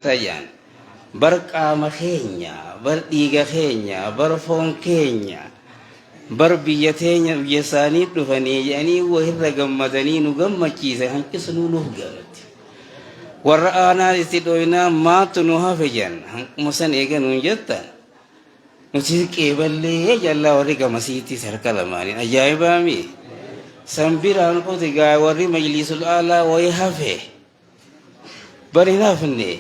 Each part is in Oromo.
Tajan bar qaama keenya, bar dhiiga keenya, bar foon keenya, bar biyya teenya biyya isaanii dhufanii jedhanii wahirra gammadanii nu gammachiise hanqisnuu nuuf gamatti. Warra aanaa itti dhoynaa maaltu nu hafe jedhan hanquma san eega nuun jettan nuti qeeballee jallaa warri gamasiittis harka lamaaniin ajaa'ibaami. San biraan kuti gaa warri majliisul aalaa wayi hafe. Bar hin hafne.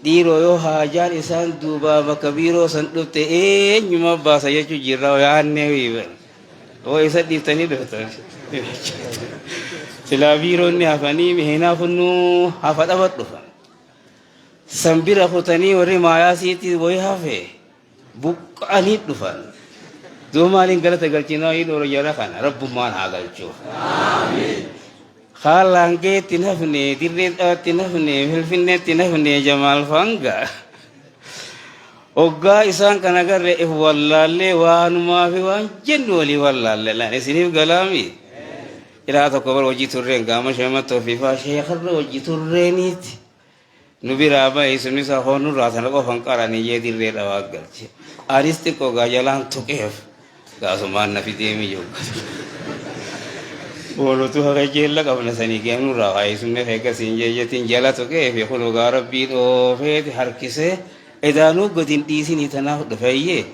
Dhiiroo yoo haajaan isaan duubaa bakka biiroo san dhufte eenyuma baasa jechuu jirra yaannee wiiban. Oo isa dhiiftanii dhuftan. Silaa biiroonni hafanii hin hafnuu hafa dhaba dhufan. San bira kutanii warri maayaasiitti wayi hafe buqqa'anii dhufan. Duuba maaliin galata galchinaa hidhoora jara kana rabbummaan haa galchuuf. Kaan Laangeetti hin hafne, Dirree Dhawaatti hin hafne, Finfinneetti hin hafne, Jamaal Fanga. Hoggaa isaan kana agarre if wallaallee waanumaa fi waan jennu walii wallaalle laan isiniif galaami. Ilaa tokko bar hojii turreen gaama shamatoo fi faa sheekarra hojii turreeniiti. Nu biraa bahe sumni isaa hoo nurraa tana qofa hin qaranii jee dirree dhawaa galche. Anis xiqqoo gaa jalaan tuqeef gaasumaan na fidee miyyoo. Boolotu haga jeella qabna sanii gee nurraa kaa'ee sumni kee gasiin jee jetiin jala tuqee fi kunuu gaa rabbii dhoofeeti harkisee edaanuu gadi hin dhiisinii tanaaf dhufeeyyee.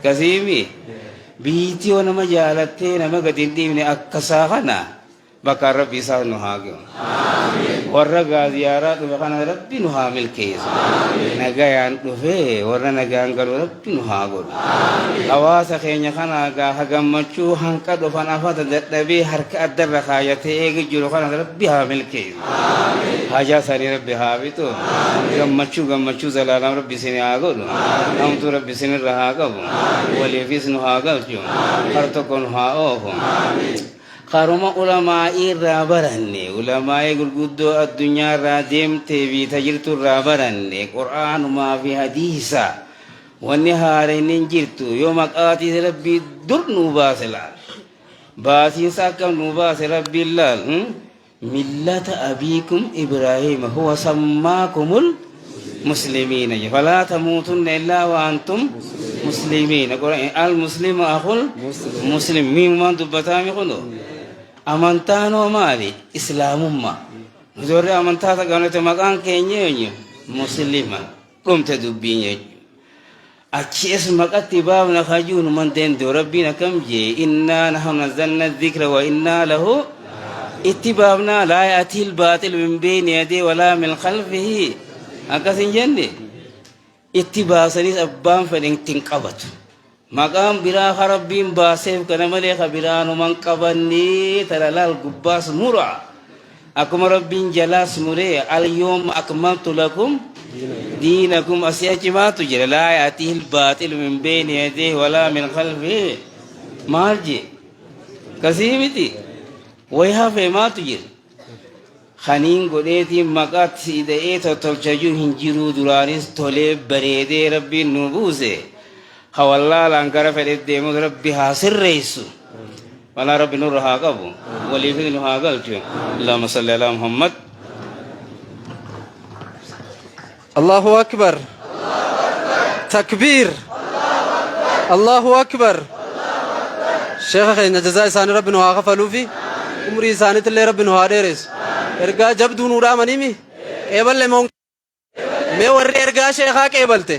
Kasiimi biitti yoo nama jaalattee nama gadi hin dhiifne akkasaa kana Bakkaan Rabbi isaas nu haa gahu. Warra gaa ziyaaraa dhufe kana Rabbi nu haa milkeessu. Nagayaan dhufee warra nagaan galu Rabbi nu haa godhu. Hawaasa keenya kana gaa ka gammachuu hanqa dhufan afata dadhabee harka addarra kaayatee eegi jiru kana Rabbi haa milkeessu. Haajaa isaanii Rabbi haa fixu. Gammachuu gammachuu zalaalam Rabbi isin haa godhu. Hamtuu Rabbi isinirra haa qabu. Waliifis nu haa galchu. Har tokko nu haa oofu. Karuma ulamaa'ii irraa baranne, ulamaa'ii gurguddoo addunyaa irraa deemtee fi ta jirtu irraa baranne, Qur'aanumaa fi hadiisa. Wanni haarayni hin jirtu, yoo maqaatiis Rabbii dur nuu baase laal. Baasiinsa akkam nuu baase Rabbiin laal. Millata abiikum Ibraahiima huwa sammaakumul muslimiina jedhe. Falaa tamuutunna illaa wa antum muslimiina. Al muslimu akul muslim. Miimumaan dubbataami kuno. Amantaan hoo maali? Islaamummaa. Nuti warri amantaa taganute maqaan keenya eenyu? Muslima. Dhumte dubbiin jechuudha. Achi es maqatti baafna kajuu numan danda'u rabbiin akkam jee innaa nahnu nazzalna dhikra wa innaa lahu itti baafnaa laa ya'tiil baaxil min beeyni yadee walaa min khalfihi akkas hin jenne itti baasanis abbaan fedhe itti hin qabatu maqaan biraa ka rabbiin baaseef kana malee ka biraa numan qabannee tana laal gubbaas muraa Akkuma Rabbiin jalaas muree al-yawma akmaltu lakum diinakum asii achi maaltu jira laa ya'tiihil baaxilu min beeyni yadayhi walaa min khalfihi maal jee kasii miti way hafee maaltu jira kaniin godheetiin maqaatti si ida'ee tottolcha jiru hin jiruu duraanis tolee bareedee Rabbiin nu buuse ha wallaalaan gara fedhe deemus Rabbi haa sirreessu. Balaa Rabbi nurra haa qabu. Waliifis nu haa galchu. Allahumma salli alaa Muhammad. Allahu Akbar. Takbiir. Allahu Akbar. Sheekha keenya jazaa isaanii Rabbi nu haa kafaluufi umrii isaaniitillee Rabbi nu haa dheeressu. Ergaa jabduu nuu dhaamaniimi. Qeeballe moo mee warri ergaa sheekaa qeebalte.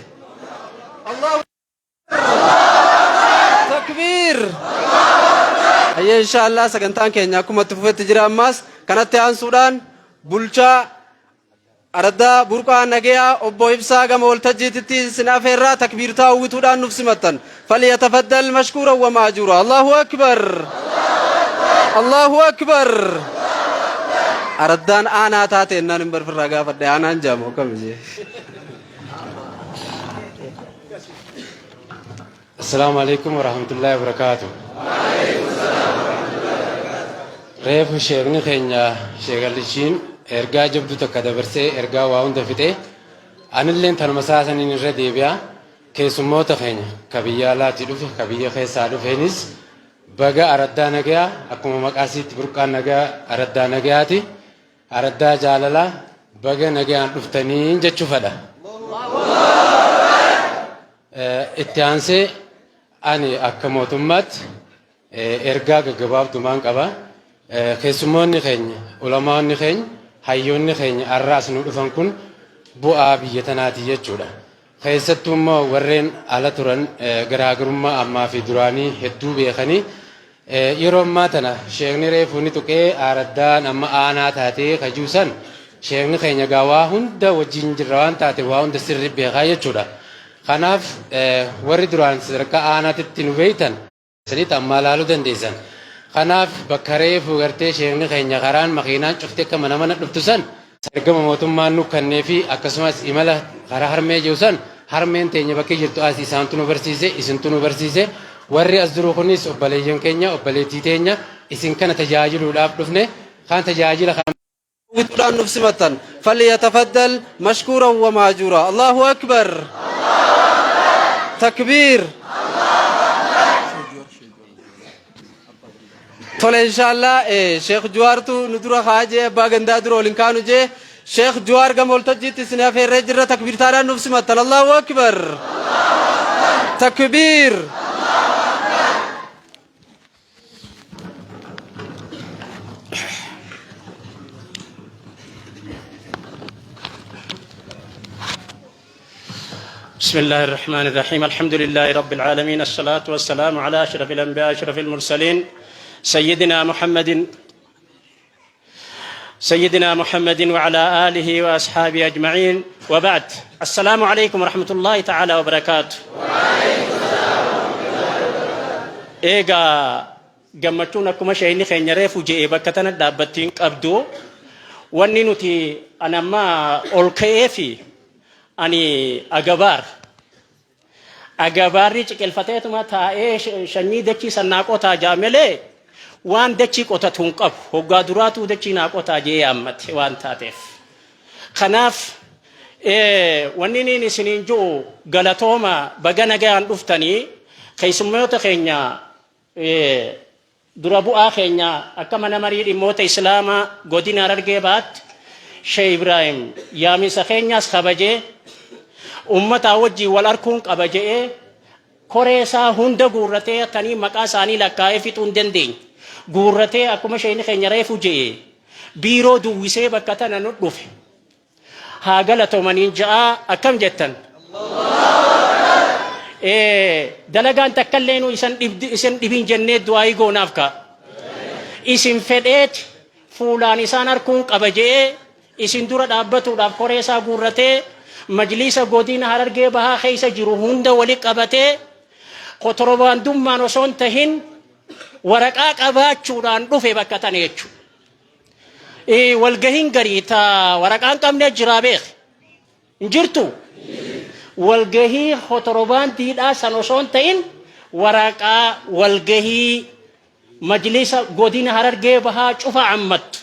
Allahu Takbiir! Hayyee inshaallah sagantaan keenya akkuma itti fufetti jira ammaas kanatti aansuudhaan bulchaa araddaa burqaa nagayaa obbo Ibsaa gama waltajjiititti isin afeerraa takbiirtaa uwwituudhaan nuuf simattan. Falyatafaddal mashkuuran wa maajuura. Allahu akbar! Allahu akbar! Araddaan aanaa taate ennaan hin barfirraa gaafadhe aanaan jaamu akkam jee. Assalaamu alaikum warahmatullahi wabarakaatu. Reefu sheekni keenya sheekallichiin ergaa jabduu takka dabarsee ergaa waa hunda fixee anilleen tanuma isaa saniin irra deebi'a. Keessummoota keenya ka biyya alaatii dhufe ka biyya keessaa dhufeenis baga araddaa nagayaa akkuma maqaa isiitti burqaan nagaa araddaa nagayaati. Araddaa jaalalaa Baga nagayaan dhuftaniin jechuu fedha. Itti aansee ani akka mootummaatti ergaa gaggabaabdumaan qaba. Keessummoonni keenya, ulamaonni keenya, hayyoonni keenya har'a as nu dhufan kun bu'aa biyya tanaati jechuudha. Keessattuu immoo warreen ala turan garaagarummaa ammaa fi duraanii hedduu beekanii yeroo ammaa tana sheekni reefuu ni tuqee aaraddaan amma aanaa taatee kajuu san sheekni keenya gaa waa hunda wajjin jirra waan taate waa hunda sirri beekaa jechuudha. Kanaaf warri duraan sadarkaa aanaatitti nu beeytan sanitti ammaa laaluu dandeessan. Kanaaf bakka reefu gartee sheekni keenya karaan makiinaan cufti akka mana mana dhuftu san ergama mootummaan nu kennee fi akkasumas imala karaa harmee jiru san harmeen teenya bakki jirtu as isaantu nu barsiise, isintu nu barsiise. Warri as jiru kunis obboleeyyan keenya, obboleettii teenya isin kana tajaajiluudhaaf dhufne kan tajaajila kana guutuudhaan nuuf simattan. فليتفضل مشكورا ومأجورا. الله أكبر، تكبير. Tole, inshaallah Sheekh Juwaartu nu dura kaajee abbaa gandaa dura waliin kaanu jee Sheekh Juwaar gama waltajjiitti isin afeerree jirra. Takbiirtaadhaan nuuf simattan. الله أكبر، تكبير. بسم الله الرحمن الرحيم، الحمد لله رب العالمين، الصلاة والسلام على أشرف الأنبياء أشرف المرسلين، سيدنا محمد وعلى آله وأصحابه أجمعين، وبعد، السلام عليكم ورحمة الله تعالى وبركاته. Eegaa gammachuun akkuma sheeyni keenya reefu je'ee bakka tana dhaabbattiin qabdu wanni nuti an amma ol ka'ee fi ani agabaarri ciqilfateetuma taa'ee sanyii dachii sannaa qotaa jaa malee waan dachii qotatu hin qabu. Hoggaa duraatuu dachii naa qotaa jee yaammate waan taateef. Kanaaf wanni niin isiniin ji'u galatooma, baga nagaan dhuftanii. Keessummoota keenya, dura bu'aa keenya akka mana marii dhimmoota islaamaa godina Harargee Bahaatti Sheekh Ibraahim yaaminsa keenyaas kabajee ummataa wajjin wal arkuun qaba je'ee koree isaa hunda guurratee tanii maqaa isaanii lakkaa'ee fixuu hin dandeenye. Guurratee akkuma sheekni keenya reefu je'e biiroo duwwisee bakka tana nu dhufe. Haa galatoomaniin ja'a, akkam jettan? Dalagaan takkallee nu isan isan dhibin jennee du'aayii goonaaf ka'a. Isin fedheeti fuulaan isaan harkuun qaba je'ee isin dura dhaabbatuudhaaf koree isaa guurratee majliisa godina Harargee Bahaa keessa jiru hunda wali qabatee kotorbaandummaan osoo hin tahin waraqaa qabaachuudhaan dhufe bakka tana jechuudha. Walgahiin garii ta waraqaa hin qabne jiraa beek. Hin jirtu. Walgahii kotorbaandiidhaa san osoo hin ta'in waraqaa walgahii majlisa godina Harargee Bahaa cufa ammattu.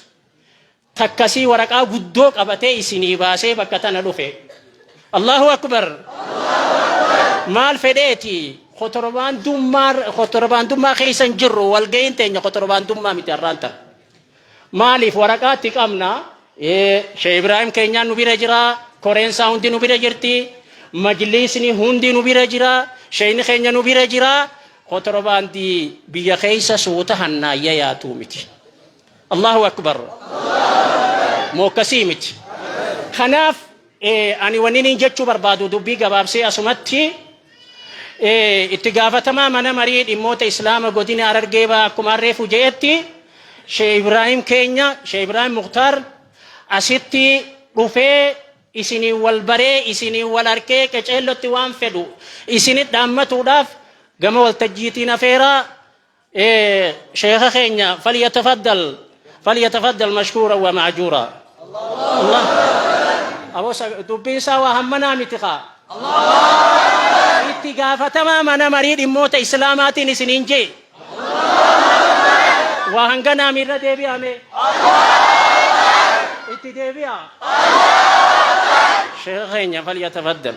Takkasii waraqaa guddoo qabatee isinii baasee bakka tana dhufe. الله أكبر. Maal fedheeti? Kotorbaandummaa keessa hin jirru. Walgahiin teenya kotorbaandummaa miti har'aan tana. Maaliif waraqaatti qabna? Sheekh Ibraahim keenyaan nu bira jira. Koreen isaa hundi nu bira jirti. Majlisni hundi nu bira jira. Sheekni keenya nu bira jira. Kotorbaandii biyya keessa suuta hannaayya yaatuu miti. الله أكبر. Mookkasii miti. Kanaaf ani wanni niin jechuu barbaadu dubbii gabaabsee asumatti itti gaafatamaa mana marii dhimmoota islaama godina Harargee Bahaa akkuma harreefu je'etti Sheekh Ibraahim keenya, Sheekh Ibraahim Muktaar asitti dhufee isinii wal baree isinii wal arkee qeceellotti waan fedhu isinit dhaammatuudhaaf gama waltajjiitiin afeeraa. Sheekha keenya فليتفضل فليتفضل مشكورا ومأجورا. الله aboo, dubbiin isaa waa hammanaa miti kaa. Itti gaafatamaa mana marii dhimmoota islaamaatiin isiniin jee waa hanganaa miirra deebi'ame itti deebi'a. Sheekha keenya فليتفضل.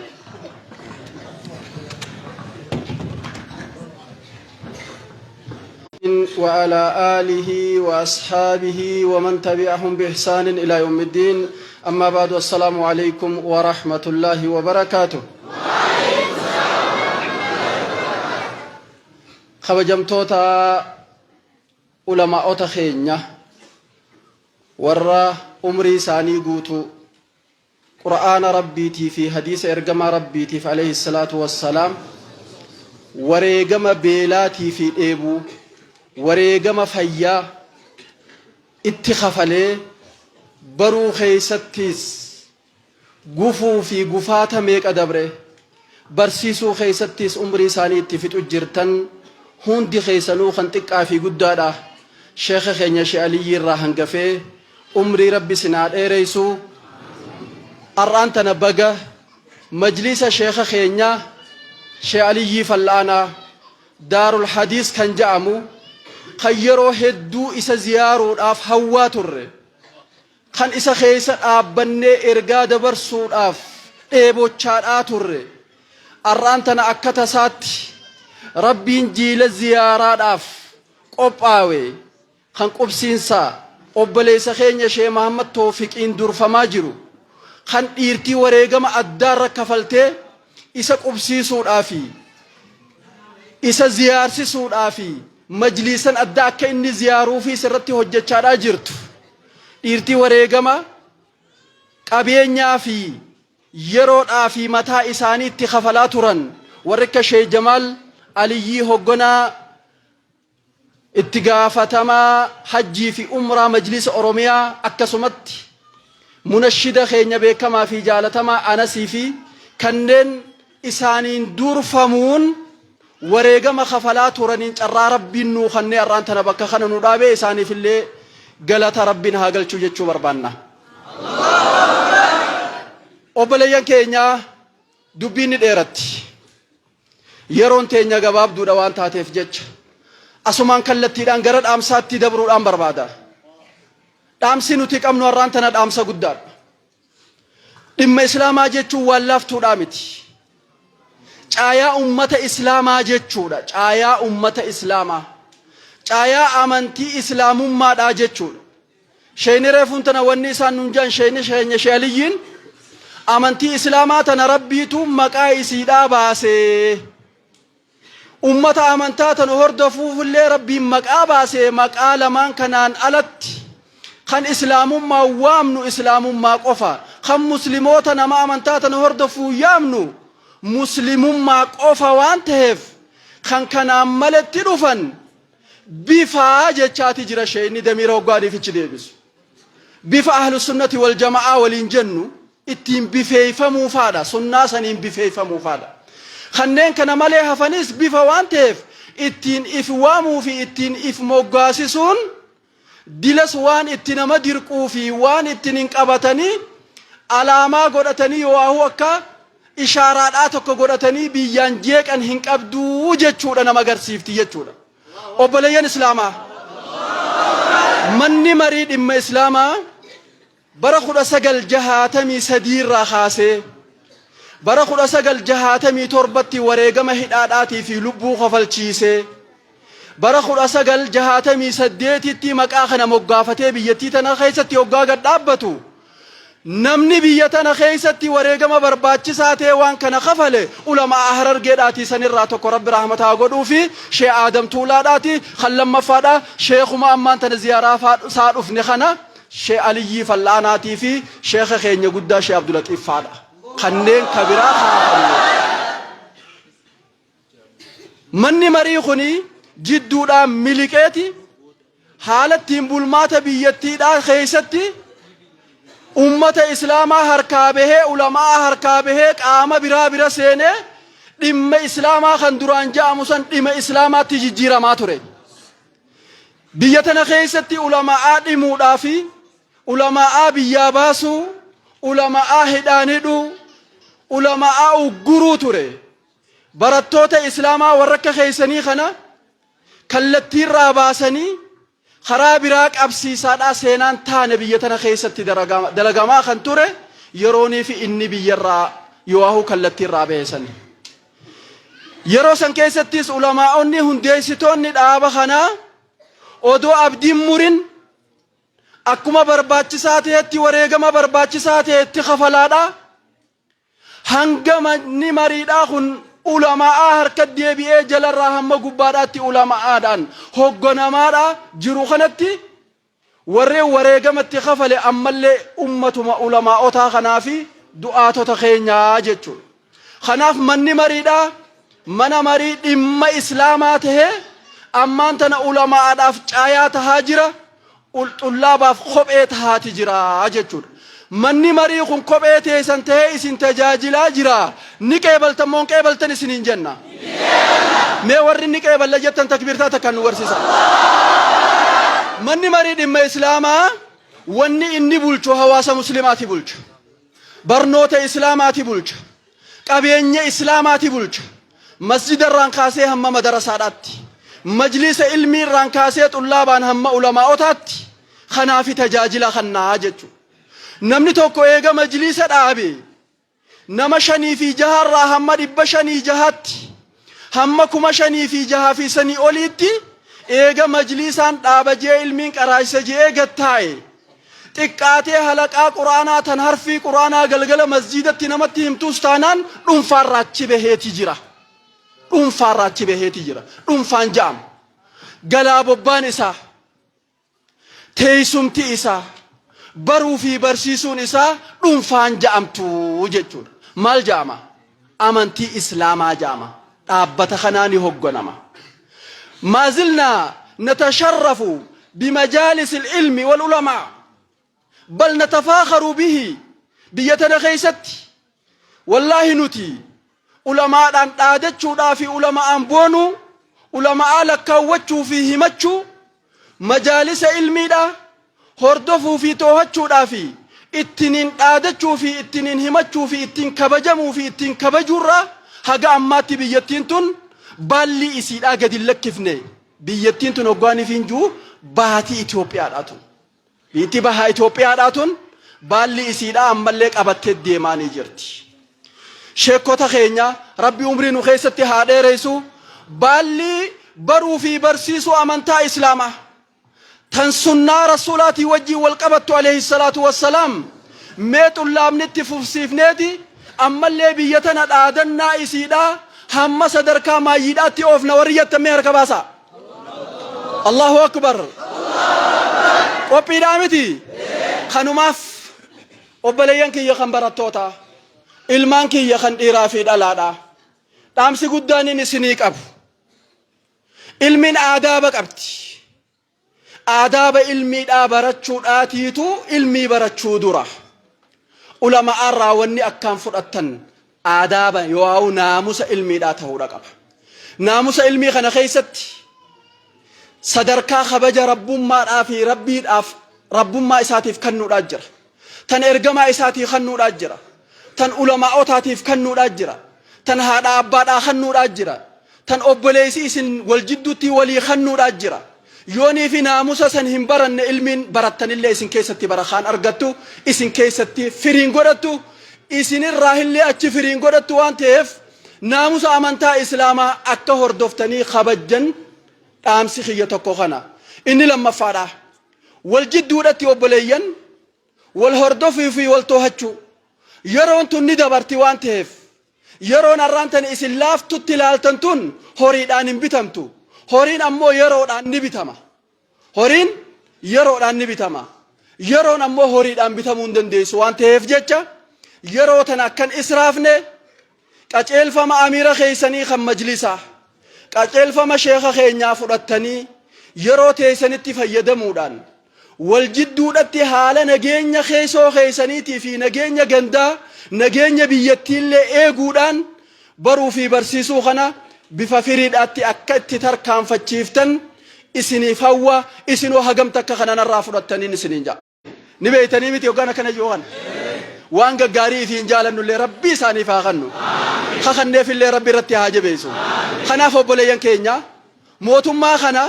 وعلى آله وأصحابه ومن تبعهم بإحسان إلى يوم الدين. أما بعد السلام عليكم ورحمة الله وبركاته. Kabajamtoota ulamaa'ota keenya warra umrii isaanii guutuu Qur'aana Rabbiitii fi hadiisa ergamaa Rabbiitiif alayhi salaatu wassalaam wareegama beelaatii fi dheebuu, wareegama fayyaa itti kafalee, baruu keessattis gufuu fi gufaata meeqa dabre, barsiisuu keessattis umrii isaanii itti fixu jirtan hundi keessanuu kan xiqqaa fi guddaadha. Sheekha keenya Shee Aliyyii irraa hangafee umrii Rabbi isin haa dheereysu. Har'aan tana baga majliisa sheekha keenya Shee Aliyyii Fal'aanaa Daarul Hadiis kan ja'amu, kan yeroo hedduu isa ziyaaruudhaaf hawwaa turre, kan isa keessa dhaabbannee ergaa dabarsuudhaaf dheebochaadhaa turre, har'aan tana akka tasaatti Rabbiin jiila ziyaaraadhaaf qophaawe kan qubsiinsa obboleessa keenya Shee Mahammad Toofiqiin durfamaa jiru, kan dhiirtii wareegama addaarra kafaltee isa qubsiisuudhaafi isa ziyaarsisuudhaafi majliisan addaa akka inni ziyaaruufiis irratti hojjechaadhaa jirtu, dhiirtii wareegama qabeenyaa fi yeroodhaa fi mataa isaanii itti kafalaa turan, warri akka Shee Jamaal Aliyyii, hogganaa itti gaafatamaa hajjii fi umraa Majlisa Oromiyaa, akkasumatti munashida keenya beekamaa fi jaalatamaa Anasii fi kanneen isaaniin durfamuun wareegama kafalaa turaniin carraa Rabbiin nuu kannee har'aan tana bakka kana nu dhaabee, isaaniif illee galata Rabbiin haa galchuu jechuu barbaanna. Obboleeyyan keenya, dubbiin ni dheeratti. Yeroon teenya gabaabduudha waan taateef jecha asumaan kallattiidhaan gara dhaamsaatti dabruudhaan barbaada. Dhaamsi nuti qabnu har'aan tana dhaamsa guddaadha. Dhimma Islaamaa jechuun waan laaftuudhaa miti. Caayaa ummata Islaamaa jechuudha. Caayaa ummata Islaamaa. Caayaa amantii Islaamummaadhaa jechuudha. Sheeyni reefuun tana wanni isaan nun jedhan, sheeyni sheenya Shee Aliyyiin, amantii Islaamaa tana Rabbiitu maqaa isiidhaa baasee. Ummata amantaa tana hordofuufillee Rabbiin maqaa baasee, maqaa lamaan kanaan alatti kan Islaamummaa waamnu Islaamummaa qofa. Kan Muslimoota nama amantaa tana hordofuu yaamnu Muslimummaa qofa waan ta'eef, kan kanaan maletti dhufan bifaa jechaati jira sheeyni damiira hoggaaniifichi deebisu. Bifa Ahlu Sunnati wal Jama'aa waliin jennu ittiin bifeeyfamuufaadha. Sunnaa saniin bifeeyfamuufaadha. Kanneen kana malee hafanis bifa waan ta'eef, ittiin if waamuu fi ittiin if moggaasisuun dilas waan itti nama dirquu fi waan ittiin hin qabatanii alaamaa godhatanii yoo'aahuu akka ishaaraadhaa tokko godhatanii biyyaan jeeqan hin qabduu jechuudha, nama agarsiifti jechuudha. Obboleeyyan Islaamaa, manni marii dhimma Islaamaa bara 1963 irraa kaasee bara 1967tti wareegama hidhaadhaatii fi lubbuu kafalchiisee, bara 1968tti maqaa kana moggaafatee biyyattii tana keessatti hoggaa gad dhaabbatu, namni biyya tana keessatti wareegama barbaachisaa ta'e waan kana kafale ulamaa Harargeedhaatii sanirraa tokko Rabbi rahmataa godhuu fi Shee Aadam Tuulaadhaati. Kan lammaffaadha sheekuma ammaan tana ziyaaraa isaa dhufne kana, Shee Aliyyii Fal'aanaatii fi sheeka keenya guddaa Shee Abdulaxiif faadha. Kanneen kabiraa kaafamne. Manni marii kuni jidduudhaan miliqeeti haala ittiin bulmaata biyyattiidhaa keessatti ummata Islaamaa harkaa bahee, ulamaa harkaa bahee, qaama biraa bira seenee, dhimma Islaamaa kan duraan ja'amu san dhimma Islaamaatti jijjiiramaa ture. Biyya tana keessatti ulamaa dhimuudhaa fi ulamaa biyyaa baasuu, ulamaa hidhaan hidhuu, ulamaa ugguruu ture. Barattoota Islaamaa warra akka keessanii kana kallattiirraa baasanii karaa biraa qabsiisaadhaa seenaan taane biyya tana keessatti dalagamaa kan ture yeroonii fi inni biyyarraa yoo'ahuu kallattiirraa bahe sani. Yeroo san keessattis ulamaa'onni hundeessitoonni dhaaba kanaa odoo abdiin murin Akkuma barbaachisaa ta'etti wareegama barbaachisaa ta'etti kafalaadha. Hanga manni mariidhaa kun ulamaa'aa harka deebi'ee jalarraa hamma gubbaadhaatti ulamaa'aadhaan hogganamaadha jiru kanatti warreen wareegama itti kafale ammallee ummatuma ulamaa'otaa kanaa fi du'aatota keenyaa jechuudha. Kanaaf manni mariidhaa mana marii dhimma Islaamaa tahee ammaan tana ulamaa'aadhaaf caayaa tahaa jira, xullaabaaf kophee tahaati jira jechuudha. Manni marii kun kophee teessan tahee isin tajaajilaa jira. Ni qeebaltan moo hin qeebaltan isiniin jenna? Mee warri ni qeeballa jettan takbiirtaa takkaan nu garsiisa. Manni marii dhimma Islaamaa wanni inni bulchu hawaasa muslimaati bulcha. Barnoota Islaamaati bulcha. Qabeenya Islaamaati bulcha. Masjida irraan kaasee hamma madarasaadhaatti. Majlisa ilmii irraan kaasee xullaabaan hamma ulamaa'otaatti kanaafi tajaajila kannaa jechuudha. Namni tokko eega majlisa dhaabe nama 506 irraa hamma 506tti hamma 5006 fi sanii oliitti eega majlisaan dhaaba jee ilmiin qaraasisa je'ee gad taa'e xiqqaatee halaqaa qur'aanaa tan harfii qur'aanaa galgala masjiidatti namatti himtuus taanaan dhunfaarraa achi baheeti jira. Dhunfaarraa achi baheeti jira. Dhunfaan ja'ama. Galaa bobbaan isaa, teessumti isaa, baruu fi barsiisuun isaa dhunfaan ja'amtu jechuudha. Maal ja'ama? Amantii Islaamaa ja'ama. Dhaabbata kanaa ni hogganama. Maazilnaa natasharrafu bimajaalis ilmi wal ulamaa. Bal natafaakharu bihi biyya tana keessatti wallaahi nuti ulamaadhaan dhaadachuudhaa fi ulama'aan boonuu, ulama'aa lakkaawwachuu fi himachuu, majaalisa ilmiidhaa hordofuu fi toohachuudhaa fi ittiniin dhaadachuu fi ittiniin himachuu fi ittiin kabajamuu fi ittiin kabajuurraa haga ammaatti biyyattiin tun baallii isiidhaa gadi hin lakkifne. Biyyattiin tun hoggaaniif hin jiru baatii Itoophiyaadhaa tun. Biitti baha Itoophiyaadhaa tun baalli isiidhaa ammallee qabattee deemaa ni jirti. Sheekota keenya Rabbi umrii nu keessatti haa dheeressu. Baalli baruu fi barsiisuu amantaa Islaamaa tan sunnaa Rasuulaatii wajjin wal qabattu alayhi salaatu wassalaam mee xullaabni itti fufsiifneeti ammallee biyya tana dhaadannaa isiidhaa hamma sadarkaa maayyiidhaatti oofna warri jettan mee harka baasaa. Allahu akbar. Qophiidhaa miti. Kanumaaf obboleeyyan kiyya kan barattootaa, ilmaan kiyya kan dhiiraa fi dhalaadhaa. Dhaamsi guddaan inni isinii qabu. Ilmiin aadaaba qabdi. Aadaaba ilmiidhaa barachuudhaatiitu ilmii barachuu dura. Ulama'aarraa wanni akkaan fudhattan aadaaba yoo'aawu naamusa ilmiidhaa ta'uudha qaba. Naamusa ilmii kana keessatti sadarkaa kabaja rabbummaadhaa fi rabbiidhaaf rabbummaa isaatiif kennuudhaa jira. Tan ergamaa isaatii kennuudhaa jira. Tan ulamaa'otaatiif kennuudhaa jira. Tan haadha abbaadhaa kennuudhaa jira. Tan obboleessi isin wal jidduutti walii kennuudhaa jira. Yoonii fi naamusa san hin baranne ilmiin barattanillee isin keessatti barakaan argattu, isin keessatti firiin godhattu, isinirraa illee achi firiin godhattu waan ta'eef naamusa amantaa Islaamaa akka hordoftanii kabajjan dhaamsi kiyya tokko kana. Inni lammaffaadha. Wal jidduudhatti obboleeyyan wal hordofuu fi wal toohachuu. Yeroon tun ni dabarti waan ta'eef yeroon har'aan tani isin laaftutti ilaaltan tun horiidhaan hin bitamtu. Horiin ammoo yeroodhaan ni bitama. Horiin yeroodhaan ni bitama. Yeroon ammoo horiidhaan bitamuu hin dandeessu waan ta'eef jecha yeroo tana akkan israafne qaceelfama amiira keessanii kan majlisaa, qaceelfama sheekha keenyaa fudhattanii yeroo teessanitti fayyadamuudhaan wal jidduudhatti haala nageenya keessoo keessaniitii fi nageenya gandaa, nageenya biyyattiillee eeguudhaan baruu fi barsiisuu kana bifa firiidhaatti akka itti tarkaanfachiiftan isiniif hawwa. Isinoo hagam takka kana narraa fudhattaniin isiniin ja'a. Ni beeytanii miti hoggaan akkana ji'u kana. Waan gaggaarii ifiin jaalannullee Rabbii isaaniif haa kannu. Kakanneefillee Rabbi irratti haa jabeessu. Kanaaf obboleeyyan keenya mootummaa kana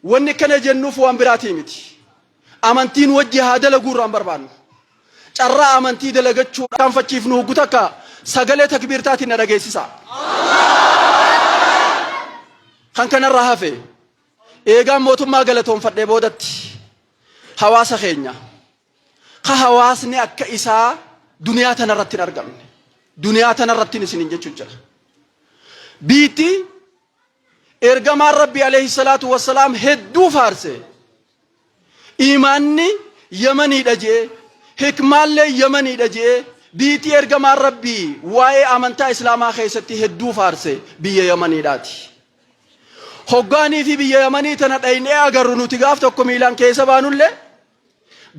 wanni akkana jennuuf waan biraatii miti. Amantiin wajji haa dalaguu irraa hin barbaannu. Carraa amantii dalagachuu kaanfachiifnu hoggu takka sagalee takbiirtaatiin na dhageessisa. Kan kanarraa hafe eegaan mootummaa galatoonfadhee boodatti. Hawaasa keenya ka hawaasni akka isaa duniyaa tanarratti hin argamne. Duniyaa tanarratti isinin jechuu jira. Biitti ergamaan Rabbi alayhi salaatu wassalaam hedduu faarse. Iimaanni Yamaniidha je'e, hikmaallee Yamaniidha je'e, biitii ergamaan Rabbii waa'ee amantaa Islaamaa keessatti hedduu faarse biyya Yamaniidhaati. Hoggaanii fi biyya Yamanii tana dhaynee agarru nuti gaaf tokko miilaan keessa baanullee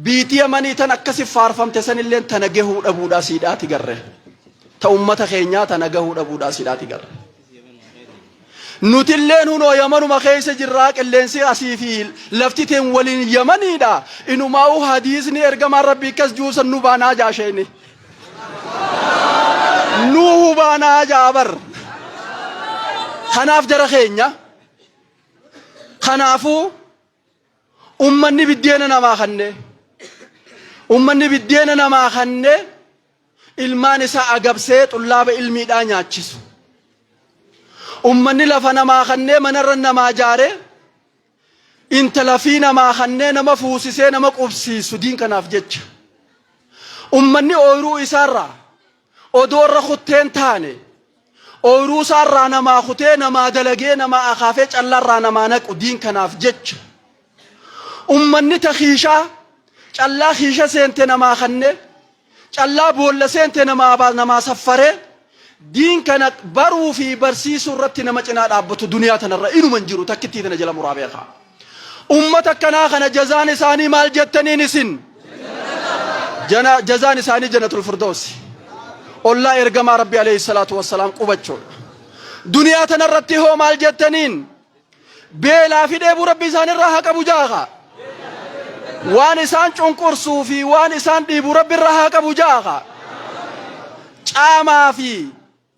biitii Yamanii tan akkasi faarfamte sanilleen tana gahuu dhabuudhaa siidhaati garre. Ta ummata keenyaa tana gahuu dhabuudhaa siidhaati garre. Nutilleen hunoo Yamanuma keessa jirraa qilleensi asii fi lafti teen waliin Yamaniidha. Inumaa'uu hadiisni ergamaan Rabbii akkas juusan nu baanaa jaasheeni. Nu hubaanaa jaa bar. Kanaaf jara keenya. Kanaafuu ummanni biddeena namaa kanne. Ummanni biddeena namaa kanne ilmaan isaa agabsee xullaaba ilmiidhaa nyaachisu. Ummanni lafa namaa kannee manarra namaa jaaree intala fi namaa kannee nama fuusisee nama qubsiisu diin kanaaf jecha. Ummanni ooyiruu isaarraa odoo irra kutteen taane ooyiruu isaarraa namaa kutee namaa dalagee namaa akaafee callaarraa namaa naqu diin kanaaf jecha. Ummanni ta kiishaa callaa kiisha seente namaa kannee callaa boolla seente namaa namaa saffaree diin kana baruu fi barsiisuu irratti nama cinaa dhaabbatu duniyaa tanarra inuma hin jiru takkittii tana jala muraa beekaa. Ummata akkanaa kana jazaan isaanii maal jettaniin isin? Jana jazaan isaanii jannatul firdoosi. Ollaa ergamaa Rabbi alayhi salaatu wassalaam qubachuudha. Duniyaa tanarratti hoo maal jettaniin? Beelaa fi dheebuu Rabbi isaanirraa haa qabu jaaha. Waan isaan cunqursuu fi waan isaan dhiibu Rabbi irraa haa qabu jaaha. Caamaa fi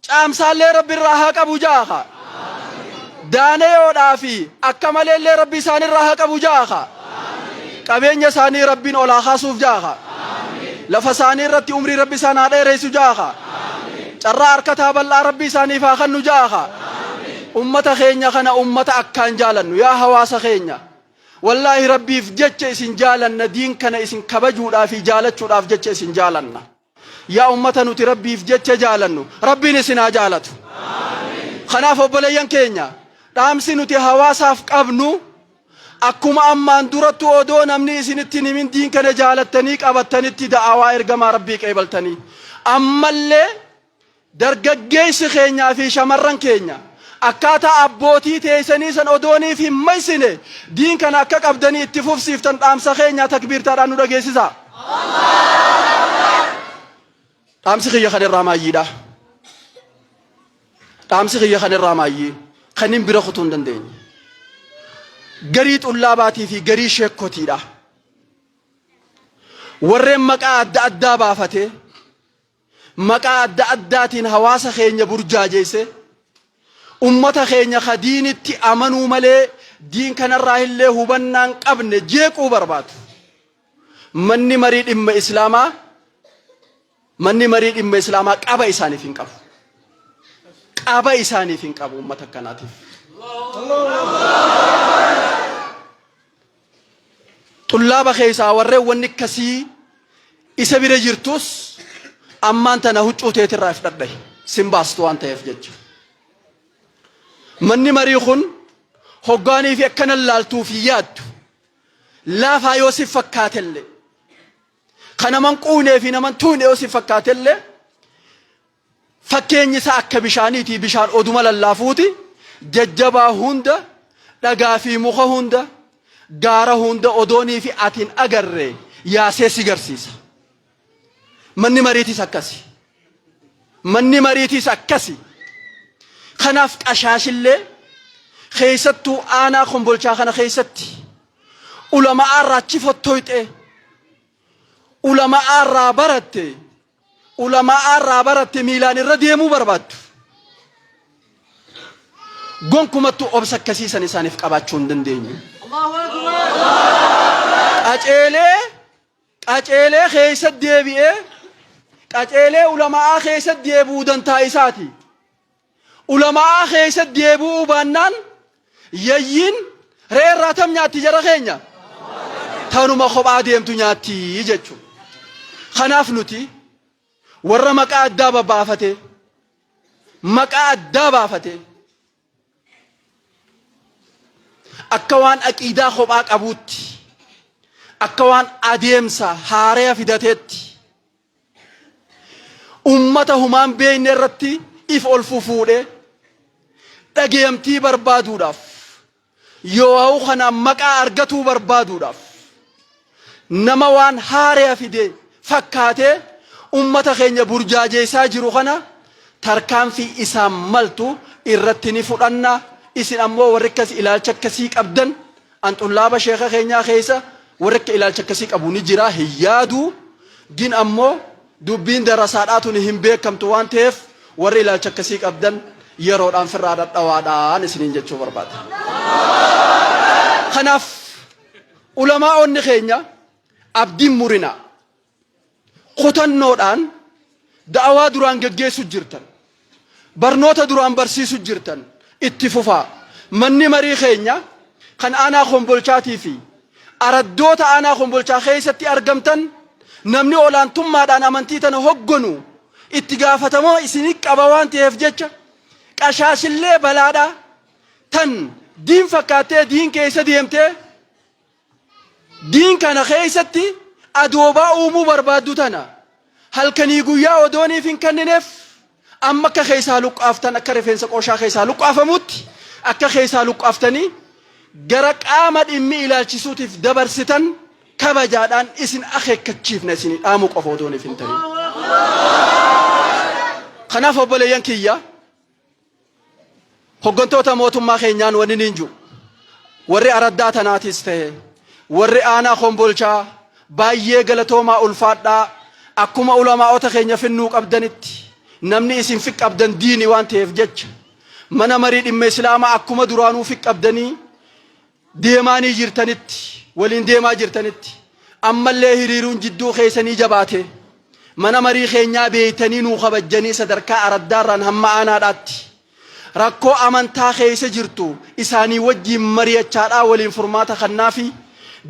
caamsaallee Rabbi irraa haa qabu jaaha. Daaneyoodhaa fi akka maleellee Rabbi isaanirraa haa qabu jaaha. Qabeenya isaanii Rabbiin ol haa kaasuuf jaaha. Lafa isaanii irratti umrii Rabbi isaan haa dheeressu jaaha. Carraa harkataa bal'aa Rabbi isaaniif haa kennu jaaha. Ummata keenya kana ummata akkaan jaalannu yaa hawaasa keenya. Wallaahi Rabbiif jecha isin jaalanna diin kana isin kabajuudhaa fi jaalachuudhaaf jecha isin jaalanna. Yaa ummata nuti Rabbiif jecha jaalannu Rabbiin isin haa jaalatu. Kanaaf obboleeyyan keenya dhaamsi nuti hawaasaaf qabnu akkuma ammaan durattu odoo namni isinitti hin himin diin kana jaalattanii qabattanitti da'awaa ergamaa Rabbii qeebaltanii ammallee dargaggeessi keenyaa fi shamarran keenya akkaataa abbootii teessanii san odooniif hin maysine diin kana akka qabdanii itti fufsiiftan dhaamsa keenyaa takbiirtaadhaan nu dhageessisaa. Dhaamsi kiyya kan irraa maayyiidha. Dhaamsi kiyya kan irraa maayyii kan hin bira kutuu hin dandeenye. Garii xullaabaatii fi garii sheekkotiidha. Warreen maqaa adda addaa baafatee maqaa adda addaatiin hawaasa keenya burjaajeesse ummata keenya ka diinitti amanuu malee diin kanarraa illee hubannaan qabne jeequu barbaadu. Manni marii dhimma Islaamaa manni marii dhimma Islaamaa qaba isaaniif hin qabu. Qaba isaaniif hin qabu ummata akkanaatiif. Xullaaba keessaa warreen wanni akkasii isa bira jirtus ammaan tana huccuu teetirraa if dhadhahi sin baastu waan ta'eef jecha. Manni marii kun hoggaanii fi akkana laaltuu fi yaaddu laafaa yoo si fakkaatellee kan naman quunee fi naman tuune yoo si fakkaatellee Fakkeenyi isaa akka bishaaniiti, bishaan oduma lallaafuuti, jajjabaa hunda, dhagaa fi muka hunda, gaara hunda odoonii fi ati hin agarre yaasee si garsiisa. Manni mariitis akkasi. Manni mariitis akkasi. Kanaaf qashaashillee keessattuu aanaa Kombolchaa kana keessatti ulama'aa irraa achi fottoyxee ulama'aa irraa baratte ulama'aa irraa baratte miilaan irra deemuu barbaaddu. Gonkumattuu obsa akkasii san isaaniif qabaachuu hin dandeenyu. Qaceelee qaceelee keessa deebi'ee qaceelee ulama'aa keessa deebi'uu dantaa isaati. Ulama'aa keessa deebi'uu baannaan yayyiin re'ee irraa tam nyaatti jara keenya. Tanuma kophaa deemtu nyaatti jechuudha. Kanaaf nuti warra maqaa addaa babbaafatee maqaa addaa baafatee akka waan aqiidaa kophaa qabuutti akka waan adeemsa haaraya fidateetti ummata humaan beekne irratti if ol fufuudhee dhageemtii barbaaduudhaaf yoo'au kanaan maqaa argatuu barbaaduudhaaf nama waan haaraya fide fakkaatee ummata keenya burjaajeessaa jiru kana tarkaanfii isaan maltu irratti ni fudhanna. Isin ammoo warri akkas ilaalcha akkasii qabdan an xullaaba sheeka keenyaa keessa warri akka ilaalcha akkasii qabu ni jira hin yaadu. Gin ammoo dubbiin darasaadhaa tuni hin beekamtu waan ta'eef warri ilaalcha akkasii qabdan yeroodhaan firraa dhadhawaadhaan isiniin jechuu barbaada. Kanaaf ulamaa'onni keenya abdiin murinaa kutannoodhaan da'awaa duraan geggeessu jirtan, barnoota duraan barsiisu jirtan itti fufaa. Manni marii keenya kan aanaa Kombolchaatii fi araddoota aanaa Kombolchaa keessatti argamtan namni olaantummaadhaan amantii tana hogganu itti gaafatamoo isinii qaba waan ta'eef jecha qashaashillee balaadhaa tan diin fakkaattee diin keessa deemtee diin kana keessatti adoobaa uumuu barbaaddu tana halkanii guyyaa odooniif hin kennineef amma akka keessaa luqqaaftan akka rifeensa qoshaa keessaa luqqaafamutti akka keessaa luqqaaftanii gara qaama dhimmi ilaalchisuutiif dabarsitan kabajaadhaan isin akeekkachiifna isinii dhaamuu qofa odooniif hin ta'in. Kanaaf obboleeyyan kiyya, hoggantoota mootummaa keenyaan wanni niin jiru, warri araddaa tanaatis ta'e warri aanaa Kombolchaa baay'ee galatoomaa, ulfaadhaa. Akkuma ulamaa'ota keenya finnuu qabdanitti namni isin fiq qabdan diini waan ta'eef jecha mana marii dhimma islaamaa akkuma duraanuu fiq qabdanii deemaanii jirtanitti waliin deemaa jirtanitti ammallee hiriiruun jidduu keessanii jabaate mana marii keenyaa beeytanii nuu kabajjanii sadarkaa araddaarraan hamma aanaadhaatti rakkoo amantaa keessa jirtu isaanii wajjiin mari'achaadhaa waliin furmaata kannaafi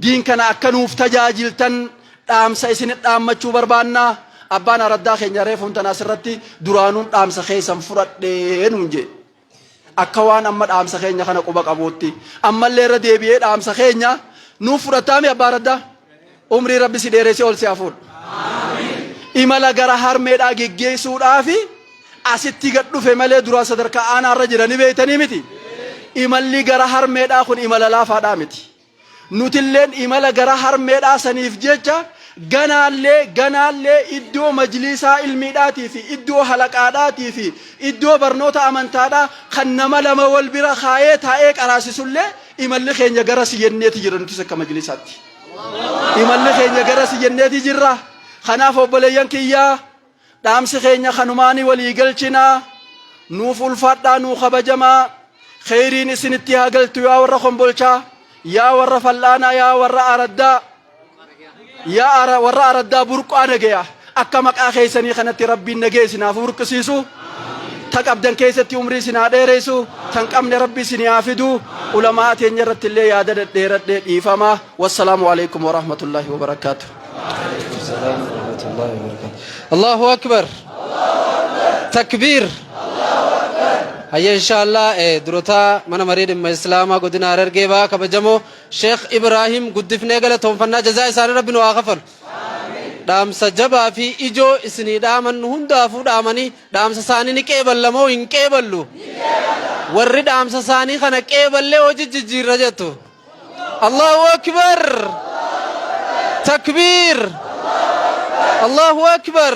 diin kana akka nuuf tajaajiltan dhaamsa isinit dhaammachuu barbaannaa. Abbaan araddaa keenya reefuun tana asirratti duraanuun dhaamsa keessan fudhadhee nuun jee. Akka waan amma dhaamsa keenya kana quba qabuutti ammallee irra deebi'ee dhaamsa keenya nuuf fudhattaami. Abbaa araddaa, umrii rabbi si dheeresee ol si haa fuudhu. Imala gara harmeedhaa geggeessuudhaafi asitti gad dhufe malee duraan sadarkaa aanaarra jira ni beeytanii miti. Imalli gara harmeedhaa kun imala laafaadhaa miti. Nutilleen imala gara harmeedhaa saniif jecha ganaallee ganaallee iddoo majliisaa ilmiidhaatii fi iddoo halaqaadhaatii fi iddoo barnoota amantaadhaa kan nama lama wal bira kaayee taa'ee qaraasisullee imalli keenya gara si jenneeti jira nutis akka majliisaatti. Imalli keenya gara si jenneeti jirra. Kanaaf obboleeyyan kiyyaa, dhaamsi keenya kanumaani walii galchinaa. Nuuf ulfaadhaa, nuu kabajamaa. Kheyriin isinitti haa galtu yaa warra Kombolchaa, yaa warra Fal'aanaa, yaa warra araddaa, yaa warra araddaa Burqaa Nagaya. Akka maqaa keessanii kanatti rabbiin nagaya isinaaf burqisiisu. Ta qabdan keessatti umrii isin haa dheeressu, tan qabne rabbi isin haa fidu. Ulamaa teenya irratti illee yaada dhedheeradhee dhiifama. Wassalaamu alaikum warahmatullaahi wabarakaatu. Allahu akbar. Takbiir. Hayya, inshallah durotaa mana marii dhimma islaamaa godina Harargee Bahaa kabajamoo Sheekh Ibrahim guddifnee galatoonfannaa. Jazaa isaanii rabbi nu haa kafalu. Dhaamsa jabaa fi ijoo isinii dhaaman hundaafuu dhaamanii dhaamsa isaanii ni qeeballa moo hin qeeballu? Warri dhaamsa isaanii kana qeeballee hojii jijjiirra jettu. Allahu akbar. Takbiir. Allahu akbar.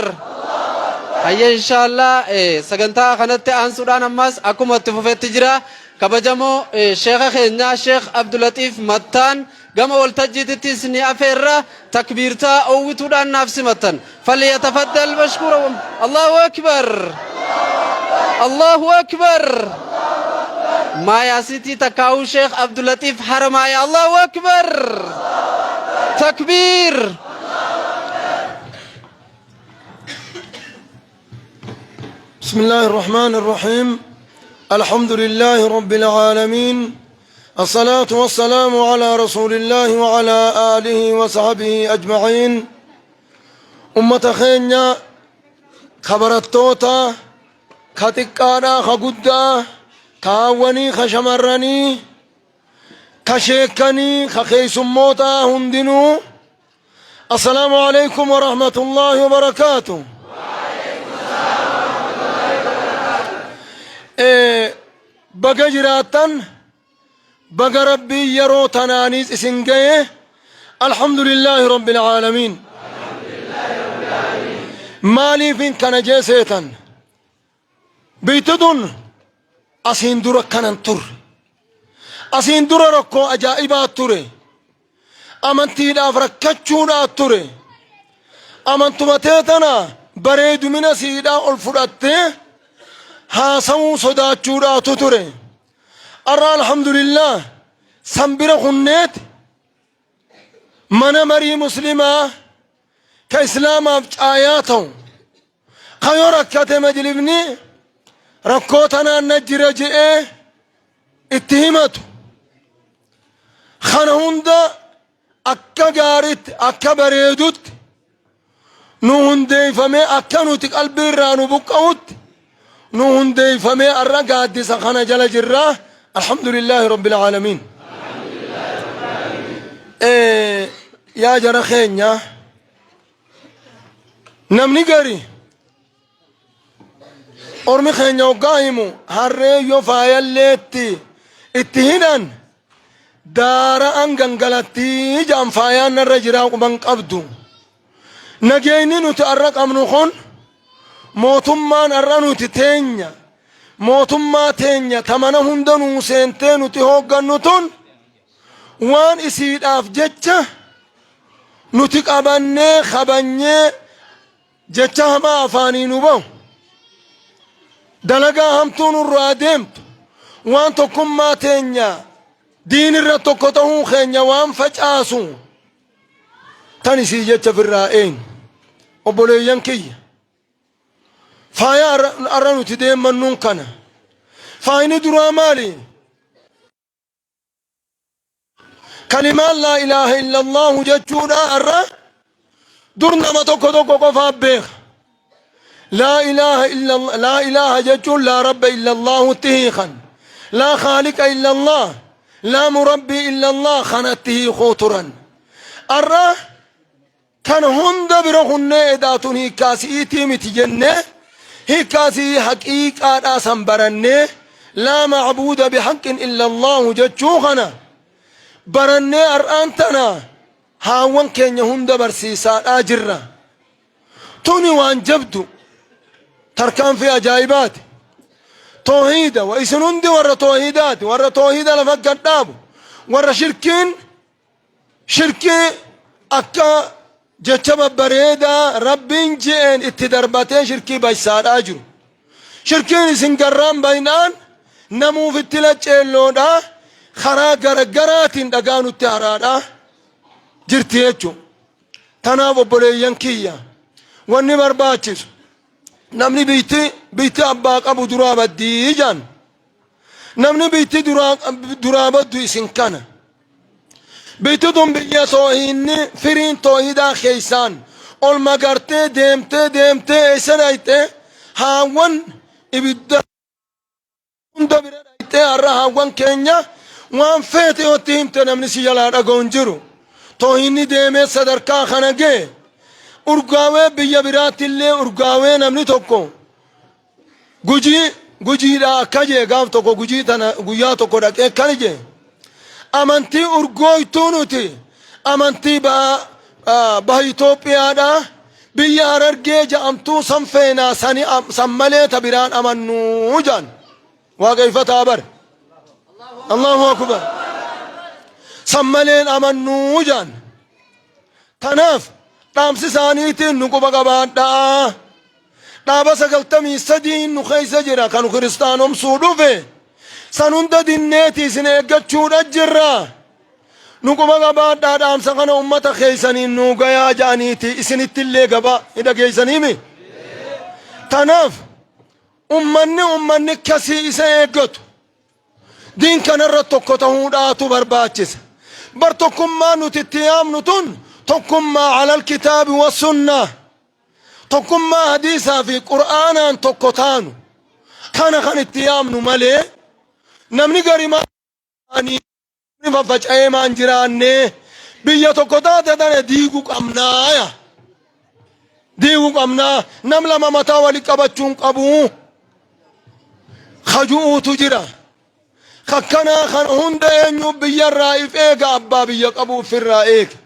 Hayya, inshallah sagantaa kanatti aansuudhaan ammas akkuma itti fufetti jira. Kabajamoo sheeka keenya Sheekh Abdulatiif Mattaan gama waltajjiitittis ni afeerra. Takbiirtaa owwituudhaan naaf simattan. فليتفضل مشكورا. الله أكبر، الله أكبر. Maayaasitii takkaa'uu Sheekh Abdulatiif Haramaaya. الله أكبر، takbiir. بسم الله الرحمن الرحيم. الحمد لله رب العالمين. الصلاة والسلام على رسول الله وعلى آله وصحبه أجمعين. Ummata keenya ka barattoota, ka xiqqaadhaa, ka guddaa, ka haawwanii, ka shamarranii, ka sheekkanii, ka keessummootaa hundinuu, assalaamu alaikum wa rahmatullaahi wa barakaatu. Baga jiraattan, baga Rabbiin yeroo tanaaniis isin gaye, alhamdulillaahi rabbil aalamiin. Maaliifin kana jee seetan? Biyti tun asiin dura kanan turre. Asiin dura rakkoo ajaa'ibaa ture. Amantiidhaaf rakkachuudhaa ture. Amantuma tee tana bareedumina siidhaa ol fudhattee haasawuu sodaachuudhaatu ture. Arra alhamdulillah san bira kunneet mana marii muslimaa ka islaamaaf caayaa ta'u ka yoo rakkate majlifni rakkoo tanaan na jira je'ee itti himatu kana hunda akka gaaritti akka bareedutti nu hundeeffamee akka nuti qalbii irraa nu buqqa'utti nu hundeeffamee arra gaaddisa kana jala jirra. Alhamdulillaahi rabbil aalamiin. Yaa jara keenya, namni gari ormi keenya hoggaa himu harree yoo faayalleetti itti hidhan daara'an gangalattii ja'an, faayaan narra jiraa quban qabdu. Nageenyi nuti arra qabnu kun, mootummaan arra nuti teenya, mootummaa teenya ta mana hunda nuu seentee nuti hooggannu tun, waan isiidhaaf jecha nuti qabannee kabanyee jecha hamaa afaanii nu bahu, dalagaa hamtuu nurraa deemtu, waan tokkummaa teenya diinirra tokko ta'uu keenya waan facaasu tan isii jecha firraa eenyu. Obboleeyyan kiyya, faaya arra nuti deemmannuun kana. Faayini duraa maali? Kalimaan laa ilaaha illallahu jechuudha. Arra dur nama tokko tokko qofaaf beeka. Laa ilaaha illallah, laa ilaaha jechuun laa rabba illallahu hiikan, laa khaaliqa illallah, laa murabbii illallah kanatti hiikuu turan. Arra kan hunda bira kunnee edaatun hiikkaasi'iitii miti jennee hiikkaasii haqiiqaadhaa san barannee, laa macbuuda bihaqqin illallahu jechuu kana barannee har'aan tana haawwan keenya hunda barsiisaadhaa jirra. Tuni waan jabdu, tarkaanfii ajaa'ibaati. Toohiida wa isin hundi warra toohiidaati, warra toohiida lafa gad dhaabu, warra shirkiin shirkii akka jecha babbareedaa Rabbiin je'een itti darbatee shirkii baysaadhaa jiru. Shirkiin isin garraan baynaan namuuf itti lacceelloodha, karaa garagaraatiin dhagaa nutti haraadha jirti jechuudha. Tanaaf obboleeyyan kiyya, wanni barbaachisu namni biitti abbaa qabu duraa baddii jaan. Namni biitti duraa baddu isin kana. Biitti tun biyya toohiinni firiin toohidaa keessaan ol magartee deemtee deemtee eessa dhayxe? Haawwan ibidda hunda bira dhayxee har'a haawwan keenya waan feete yotti himte namni si jalaa dhaga'u hin jiru. Toohiinni deemee sadarkaa kana ga'e, urgaawee biyya biraatti illee urgaawee. Namni tokko Gujii Gujiidha akka jee, gaaf tokko Gujii tana guyyaa tokko dhaqee akkana jee: amantii urgooytuu nuti amantii baha Itoophiyaadha, biyya Harargee ja'amtuu san feenaa, sani san malee ta biraan amannuu ja'an. Waaqeeffataa bar, Allahu akbar, san maleen amannuu ja'an. Tanaaf dhaamsi isaaniitiin nu quba qabaadhaa. Dhaaba 93 nu keessa jira kan kiristaanomsuu dhufe san hunda dinneeti isin eeggachuudha jirra. Nu quba qabaadhaa, dhaamsa kana ummata keessaniin nuu gayaa ja'aniiti isinittillee gabaa ni dhageessaniimi. Tanaaf ummanni kasii isa eeggatu. Diin kanarra tokko tahuudhaatu barbaachisa. Bar tokkummaa nuti itti yaamnu tun tokkummaa alal kitaabi wa sunnaa. Tokkummaa hadiisaa fi qur'aanaan tokko taanu. Kana kan itti yaamnu malee namni gari maal faffaca'ee maan jiraanne biyya tokko taate tana diigu qabnaaya. Diigu qabnaa nam lama mataa wali qabachuun qabu. Kaju'uutu jira. Kakkanaa kan hunda eenyu biyyarraa if eega abbaa biyya qabu ofirraa eega.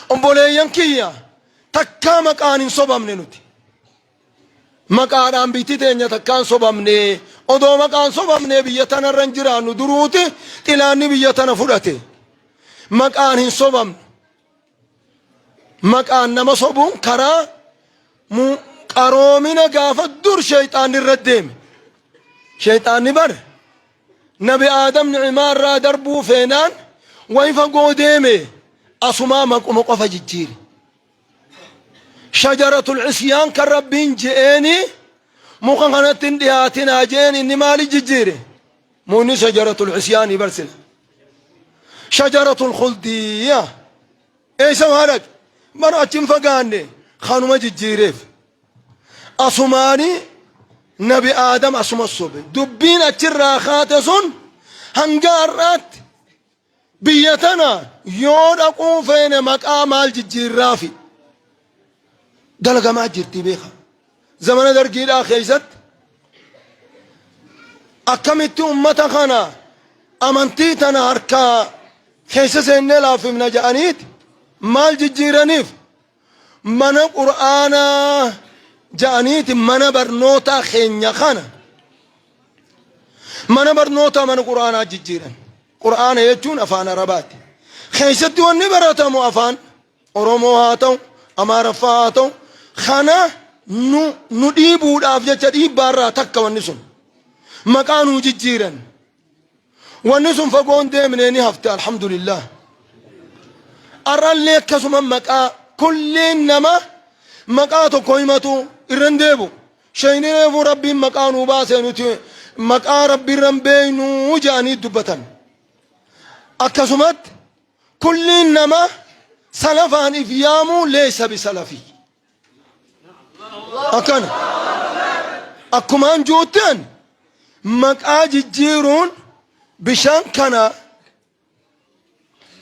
Obboleeyyan kiyya takkaa maqaan hin sobamne nuti. Maqaadhaan biyyi teenya takkaan sobamne odoo maqaan sobamne biyya tanarra hin jiraannu duruuti xilaanni biyya tana fudhate. Maqaan hin sobamnu. Maqaan nama sobuun karaa qaroomina gaafa dur sheeyxaanni irra deeme. Sheeyxaanni bar Nabi Aadam ni'imaa irraa darbuu feenaan wayi fagoo deeme asumaa maquma qofa jijjiire. Shajaratul isyaan kan Rabbiin je'eeni muka kanatti hin dhiyaatinaa je'een inni maali jijjiire? Mukni shajaratul isyaanii barsina. Shajaratul khuldiya. Eessa waa dhaqe? Bara achi hin fagaanne kanuma jijjiireef. Asumaani Nabi Aadam asuma sobe. Dubbiin achirraa kaate sun hanga har'aatti biyya tana yoo dhaquu feene maqaa maal jijjiirraafi dalagamaa jirti beeka. Zamana dargiidhaa keessatti akkamitti ummata kana amantii tana harkaa keessa seennee laaffifna jedhaniiti maal jijjiiraniif mana qur'aanaa jedhaniiti mana barnootaa keenya kana mana barnootaa mana qur'aanaa jijjiiran. Qur'aana jechuun afaan Arabaati. Keessatti wanni baratamu afaan Oromoo haa ta'u, Amaaraffaa haa ta'u, kana nu nu dhiibuudhaaf jecha dhiibbaarraa takka wanni sun. Maqaa nuu jijjiiran. Wanni sun fagoon deemnee ni hafte alhamdulillah. Har'allee akkasuma maqaa kulliin nama maqaa tokko himatu irra hin deebu. Sheeyni reefuu rabbiin maqaa nuu baase nuti maqaa rabbi irra hin beeknu jedhanii dubbatan. Akkasumatti kulliin nama salafaan if yaamuu leeysa bi salafii. Akkana. Akkumaan juutteen maqaa jijjiiruun bishaan kana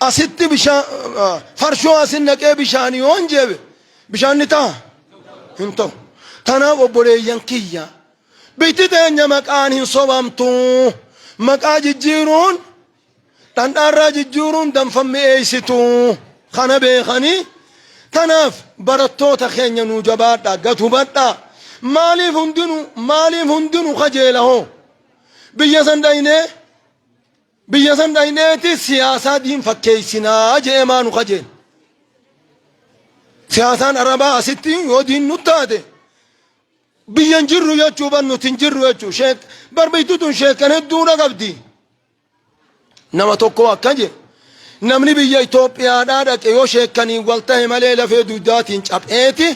asitti bishaan farshoo asin naqee bishaan yoon jeebe bishaan ni ta'a hin ta'u. Tanaaf obboleeyyan kiyya bitti teenya maqaan hin sobamtu maqaa jijjiiruun Dhandhaarraa jijjiiruun danfa mi'eessitu kana beekanii tanaaf barattoota keenya nuu jabaadhaa gad hubadhaa maaliif hundinu maaliif hundinu kajeela hoo biyya san dhaynee biyya san dhayneeti siyaasaa diin fakkeessinaa je'ee maa nu kajeela siyaasaan arabaa asitti yoo diin nu taate biyya hin jirru jechuu bar nuti hin jirru jechuu sheek bar biyyi tun sheekan hedduudha qabdi Nama tokko akka jedhe namni biyya Itoophiyaadhaa dhaqe yoo sheekkaniin wal tahe malee lafee duudaatiin capheeti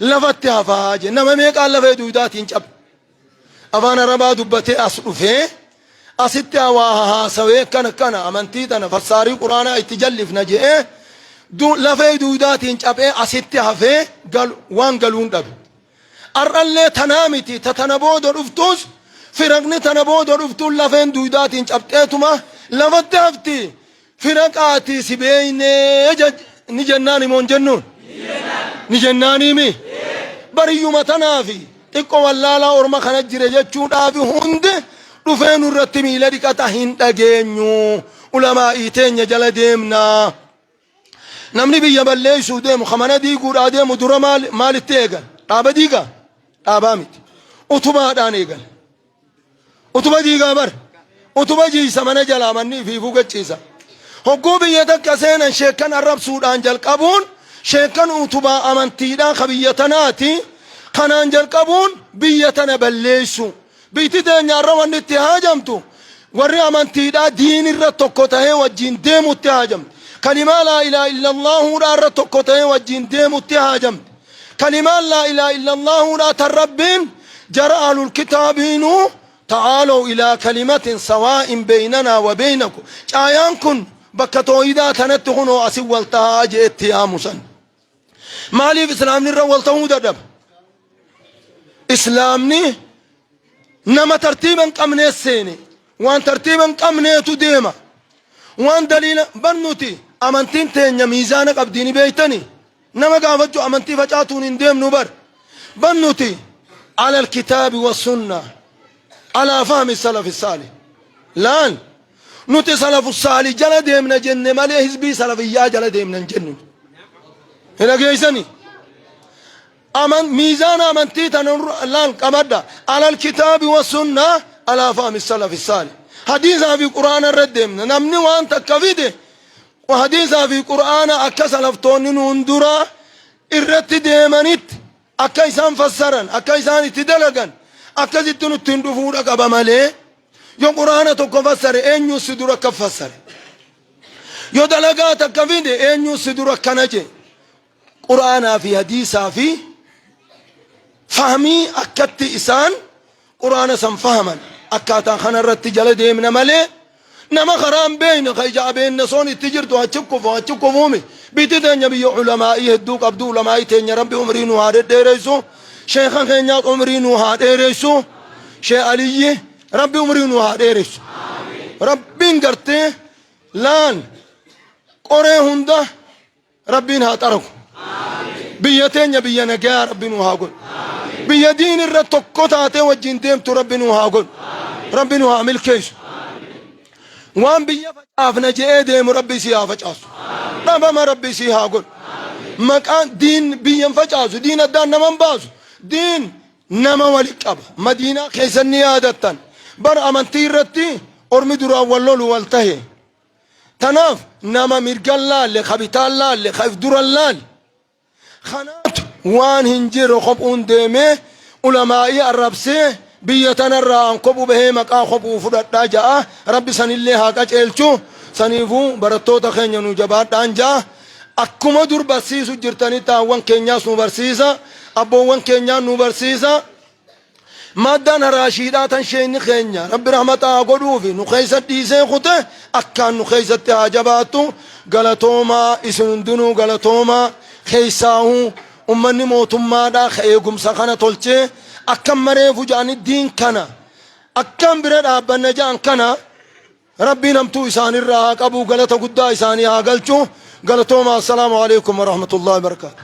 lafatti hafaa jedhe. Nama meeqaan lafee duudaatiin caphe? Afaan Arabaa dubbatee as dhufee asitti waa haasawee kana kana amantii tana fassaarii quraanaa itti jallifna jedhee lafee duudaatiin caphee asitti hafee waan galuun dhabe. Ar'allee tanaa miti ta tana booda dhuftuus firaqni tana booda dhuftuun lafeen duydaatiin cabxeetuma lafatti hafti firaqaatii si beeynee ni jennaan moo hin jennuun ni jennaaniimi bariyyuma tanaafi xiqqo wallaalaa orma kana jire jechuudhaafi hundi dhufee nurratti miila dhiqata hin dhageenyu ulamaa'ii teenya jala deemnaa. Namni biyya balleessuu deemu, ka mana diiguudhaa deemu dura maal, maalitti eegal? Dhaaba diigaa? Dhaabaa miti. Utubaadhaan eegal. Utuba diigaa bar. Utuba jiisa mana jalaa manni ifiifuu gachiisa. Hogguu biyya takka seenan sheekkan arrabsuudhaan jalqabuun sheekkan utubaa amantiidhaa ka biyya tanaati. Kanaan jalqabuun biyya tana balleessu. Biyti teenya har'a wanni itti haajamtu warri amantiidhaa diinirra tokko tahee wajjiin deemutti haajamti. Kalimaa laa ilaaha illallaahuudhaa irra tokko tahee wajjiin deemutti haajamti. Kalimaan laa ilaaha illallaahuudhaa tan Rabbiin jara ahlul kitaabiinuu Ta'aalow ilaa kalimatin sawaa'in beynanaa wa beynakum. Caayaan kun bakka toohidaa tanatti kunoo asin wal tahaa je'etti yaamu san. Maaliif islaamni irra wal tahuu dadhaba? Islaamni nama tartiiba hin qabnee seene. Waan tartiiba hin qabneetu deema. Waan daliila bar nuti amantiin teenya miizaana qabdii ni beektani. Nama gaafachuu amantii facaatuun hin deemnu bar. Bar nuti alal kitaabi wa sunna alaa fahmi salafi saalih. Laal nuti salafu saalih jala deemna jenne malee hizbii salafiyyaa jala deemna hin jennu. Hin dhageessanii? Aman miizaana amantii tana laal qabadha. Alal kitaabi wa sunna alaa fahmi salafi saalih. Hadiisaa fi quraana irra deemna. Namni waan takka fide Hadiisaa fi Qur'aana akka salaftoonni nuun duraa irratti deemanitti akka isaan fassaran, akka isaan itti dalagan akkasitti nutti hin dhufuudha qaba malee yoo Qur'aana tokko fassare eenyuu si dura akka fassare, yoo dalagaa takka fide eenyuu si dura akkana jee. Qur'aanaa fi hadiisaa fi fahmii akkatti isaan Qur'aana san fahaman akkaataa kana irratti jala deemna malee nama karaa hin beekne ka ija abeenna soon itti jirtu achi kufu achi kufuumi. Biyyi teenya biyya ulamaa'ii hedduu qabdu. Ulamaa'ii teenya Rabbi umrii nu haa dhedheereysu, sheekha keenyaas umrii nu haa dheereysu. Shee Aliyyi Rabbi umrii nu haa dheereysu. Rabbiin gartee laan qoree hunda Rabbiin haa xaragu. Biyya teenya biyya nagayaa Rabbi nu haa godhu. Biyya diin irra tokko taatee wajjin deemtu Rabbi nu haa godhu. Rabbi nu haa milkeessu. Waan biyya facaafna je'ee deemu Rabbi isii haa facaasu. Dhabama Rabbi isii haa godhu. Maqaan diin biyyan facaasu, diin addaan naman baasu, diin nama wali qaba. Madiinaa keessan ni yaadattan. Bar amantii irratti ormi duraan wal lolu wal tahe. Tanaaf nama mirgan laalle, ka bitaan laalle, ka if duran laalle. Kanaatu waan hin jirre kophuun deemee ulamaa'ii arrabsee biyya tanarraa an kophu bahee maqaa kophuu fudhadhaa ja'a. Rabbi sanillee haa qaceelchu. Saniifuu barattoota keenya nu jabaadhaan ja'a. Akkuma dur barsiisu jirtanitti haawwan keenyaas nu barsiisa. Abboowwan keenyaan nu barsiisa. Maaddaan haraashiidhaa tan sheeyni keenya Rabbi rahmata haa godhuufi nu keessa dhiisee kute akkaan nu keessatti haa jabaattu. Galatoomaa, isin hundinuu galatoomaa. Keessaahuu ummanni mootummaadhaa ka eegumsa kana tolchee akkan mareefu ja'ani diin kana akkaan bira dhaabbanna ja'an kana Rabbiin hamtuu isaanirraa haa qabu, galata guddaa isaanii haa galchu. Galatoomaa. Assalaamu alaikum warahmatullahi wabarakaatu.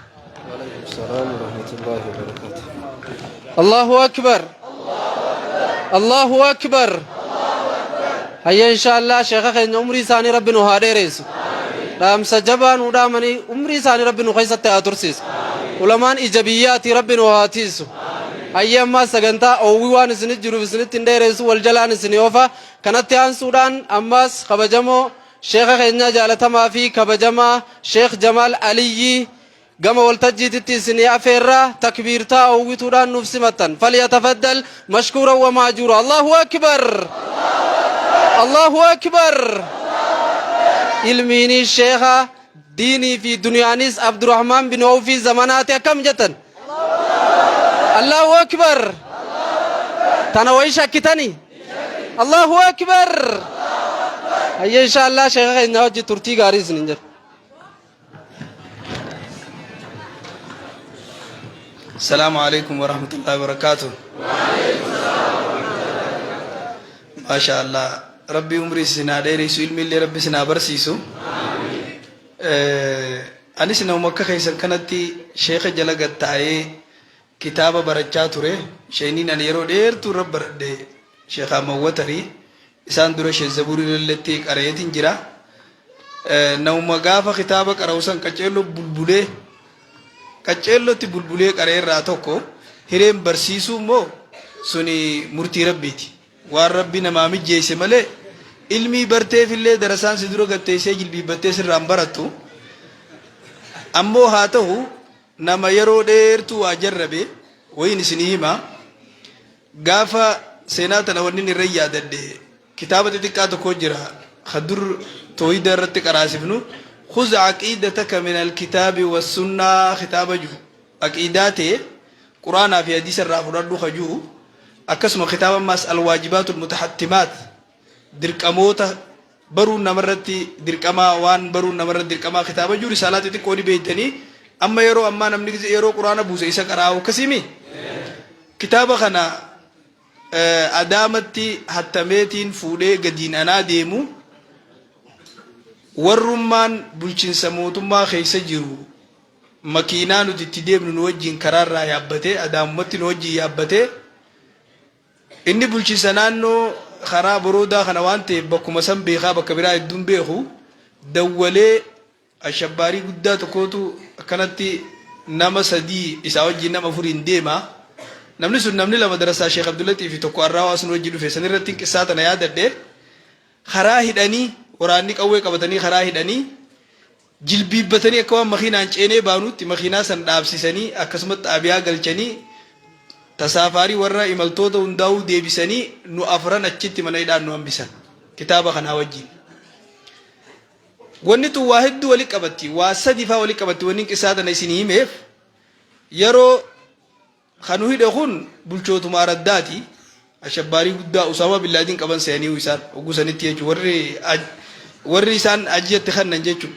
Allahu akbar. Allahu akbar. Hayya inshallah, sheekha keenya umrii isaanii Rabbi nu haa dheeressu. Dhaamsa jabaa nu dhaamanii umrii isaanii Rabbi nu keessatti haa tursiisu. Ulamaan ija biyyaati, Rabbi nu haa tiisu. Hayya, ammaa sagantaa oowwii waan isinit jiruuf isinitti hin dheeressu, wal jalaan isinii ofa. Kanatti aansuudhaan ammaas kabajamoo sheekha keenyaa jaalatamaa fi kabajamaa Sheekh Jamaal Aliyyii gama waltajjiititti isinii afeerra. Takbiirtaa oowwituudhaan nuuf simattan. Falyatafaddal mashkuuran wa maajuura. Allahu akbar! Allahu akbar! Ilmiinis sheekha, diinii fi duniyaanis Abdurrahmaan bin Awfii zamanaati. Akkam jettan? Allahu akbar! Tana wayi shakkitanii? Allahu akbar! Hayya inshallah, sheekha keenya wajji turtii gaarii isinin jedha. Salaamu alaikum warahmatullahi wabarakatuh. Maasha Allah. Rabbi umrii isin haa dheeressu, ilmi illee Rabbi isin haa barsiisu. Anis nama akka keessan kanatti sheeka jala gad taa'ee kitaaba barachaa ture. Sheeniin ani yeroo dheertuu irra baradhe Sheekh Ahmad Watarii, isaan dura Sheekh Zabuurii illeetti qara'eetiin jira. Namuma gaafa kitaaba qara'u san qaceelloo bulbulee qaceellootti bulbulee qara'e irraa tokko. Hireen barsiisuu immoo suni murtii Rabbiiti. Waan Rabbi namaa mijjeesse malee ilmii barteefillee darasaan si dura gatteessee jilbiibbattee sirraan barattu. Ammoo haa ta'u, nama yeroo dheertuu waa jarrabe wayiin isinii hima. Gaafa seenaa tana wanni irra yaadadhe, kitaaba xixiqqaa tokko jira ka dur toohida irratti qaraasifnu, "Khuz aqiidataka min alkitaabi wassunnaa" kitaaba jiru, aqiidaa ta'e quraanaa fi hadiisa irraa fudhadhu ka jiru. Akkasuma kitaaba ammaas Alwaajibaatul Mutahattimaat dirqamoota baruun namarratti dirqamaa waan baruun namarratti dirqamaa kitaaba jiru risaalaa xixiqqoo ni beektanii amma yeroo ammaa namni yeroo quraana buuse isa qaraa'u akkasiimi. Kitaaba kana Adaamatti hattameetiin fuudhee gadiin anaa deemu warrummaan bulchinsa mootummaa keessa jiru makiinaa nuti itti deemnu nu wajjin karaarraa yaabbatee Adaamumatti nu wajjin yaabbatee inni bulchinsa naannoo karaa Boroodaa kana waan ta'eef bakkuma san beekaa bakka biraa hedduun beeku dawwalee Ashabbaarii guddaa tokkootu akkanatti nama 3 isaa wajjiin nama 4n deema. Namni sun namni 2 darasaa Sheekh Abdullaxiif fi tokko Arraawaas nu wajji dhufe. San irrattin qissaa tana yaadadhe. Karaa hidhanii waraanni qawwee qabatanii karaa hidhanii jilbiibbatanii akka waan makiinaan ceenee baanuutti makiinaa san dhaabsisanii akkasumatti xaabiyaa galchanii tasaafaarii warra imaltoota hundaa'uu deebisanii nu afran achitti mana hidhaan nu hambisan. Kitaaba kanaa wajjiin. Wanni tun waa hedduu wali qabatti. Waa sadi faa wali qabatti wannin qissaa tana isinii himeef yeroo ka nu hidhe kun bulchootuma araddaati. Ashabbaarii guddaa Usaamaa bin Laadin qaban se'aniihu isaan hogguu sanitti jechuudha. Warri warri isaan ajajatti kannan jechuudha.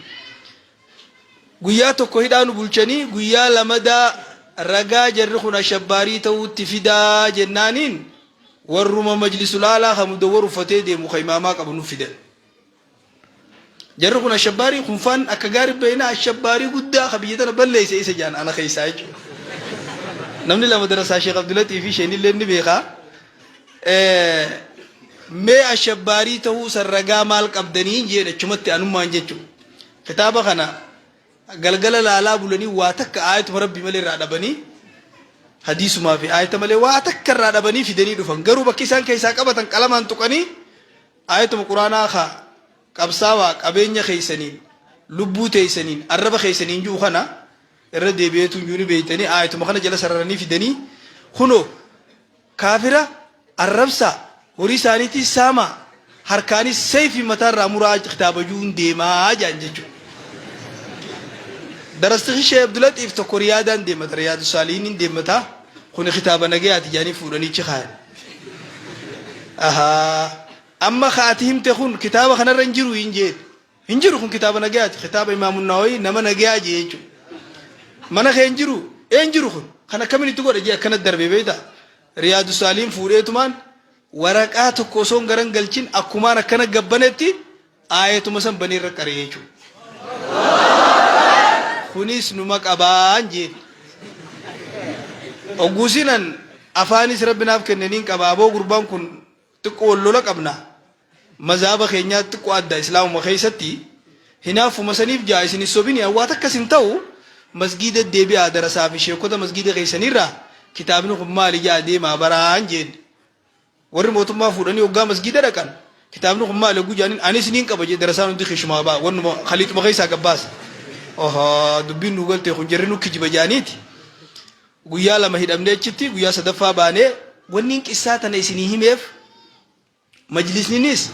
Guyyaa tokko hidhaa nu bulchanii guyyaa lamadaa ragaa jarri kun ashabbaarii ta'uutti fidaa jennaaniin warruma majlisul aalaa ka mudawwar uffatee deemu ka imaamaa qabu nu fidan. Jarri kun ashabbaarii kun faan akka gaarii beekna ashabbaarii guddaa ka biyya tana balleesse isa jaan ana keessaa jechuudha. Namni lama darasaa Sheekh Abdulatii fi isheenillee ni beeka. Mee ashabbaarii ta'uu san ragaa maal qabdanii jeen achumatti anummaan jechuudha. Kitaaba kana galgala laalaa bulanii waa takka aayatuma rabbii malee irraa dhabanii hadiisumaa fi aayata malee waa takka irraa dhabanii fidanii dhufan. Garuu bakki isaan keessaa qabatan qalamaan tuqanii Aayatuma Qur'aanaa ka qabsaawaa qabeenya keeysaniin, lubbuu teeysaniin, arraba keeysaniin ju'u kana irra deebi'eetuun ju'u ni beeytanii aayatuma kana jala sararanii fidanii kunoo kaafira arrabsaa, horii isaaniitiis saamaa, harkaanis seeyfii mataa irraa muraa kitaaba ju'uun deemaa ja'an jechuudha. Darasti Sheekh Abdulaxiif tokko Riyaadaan deemata, Riyaadu Saalihiiniin deemata, kuni kitaaba nagayaati jedhanii fuudhanii achi kaayan. Ahaa. Amma ka ati himte kun kitaaba kanarra hin jiru hin jeen. Hin jiru kun kitaaba nagayaati. Kitaaba Imaamu Nawawi nama nagayaa jee jechuudha. Mana kee hin jiru? Ee hin jiru kun. Kan akkamiin itti godha jee akkana darbe beektaa? Riyaadu Saaliin fuudheetumaan waraqaa tokko osoo hin garan galchin akkumaan akkana gabbanetti aayatuma san banee irra qaree jechuudha. Kunis numa qabaan jeen. Ogguusinan afaanis rabbi naaf kenne niin qaba aboo gurbaan kun xiqqoo wal lola qabna. Mazaaba keenyaa xiqqoo adda islaamuma keessatti hinaaffuma saniif jaa isin hin sobini waa takkas hin ta'u masgiida deebi'aa darasaa fi sheekota masgiida keessaniirraa kitaabni kun maali jaa deemaa baraan jeen. Warri mootummaa fuudhanii hoggaa masgiida dhaqan kitaabni kun maali hogguu jedhaniin anis niin qaba jedhe darasaan hundi kishumaa ba'a wannuma khaliixuma keessaa gad baasa. Ohaa dubbiin nuu galte kun jarri nu kijiba jedhaniiti. Guyyaa lama hidhamnee achitti guyyaa sadaffaa baanee wanniin qissaa tana isinii himeef majlisninis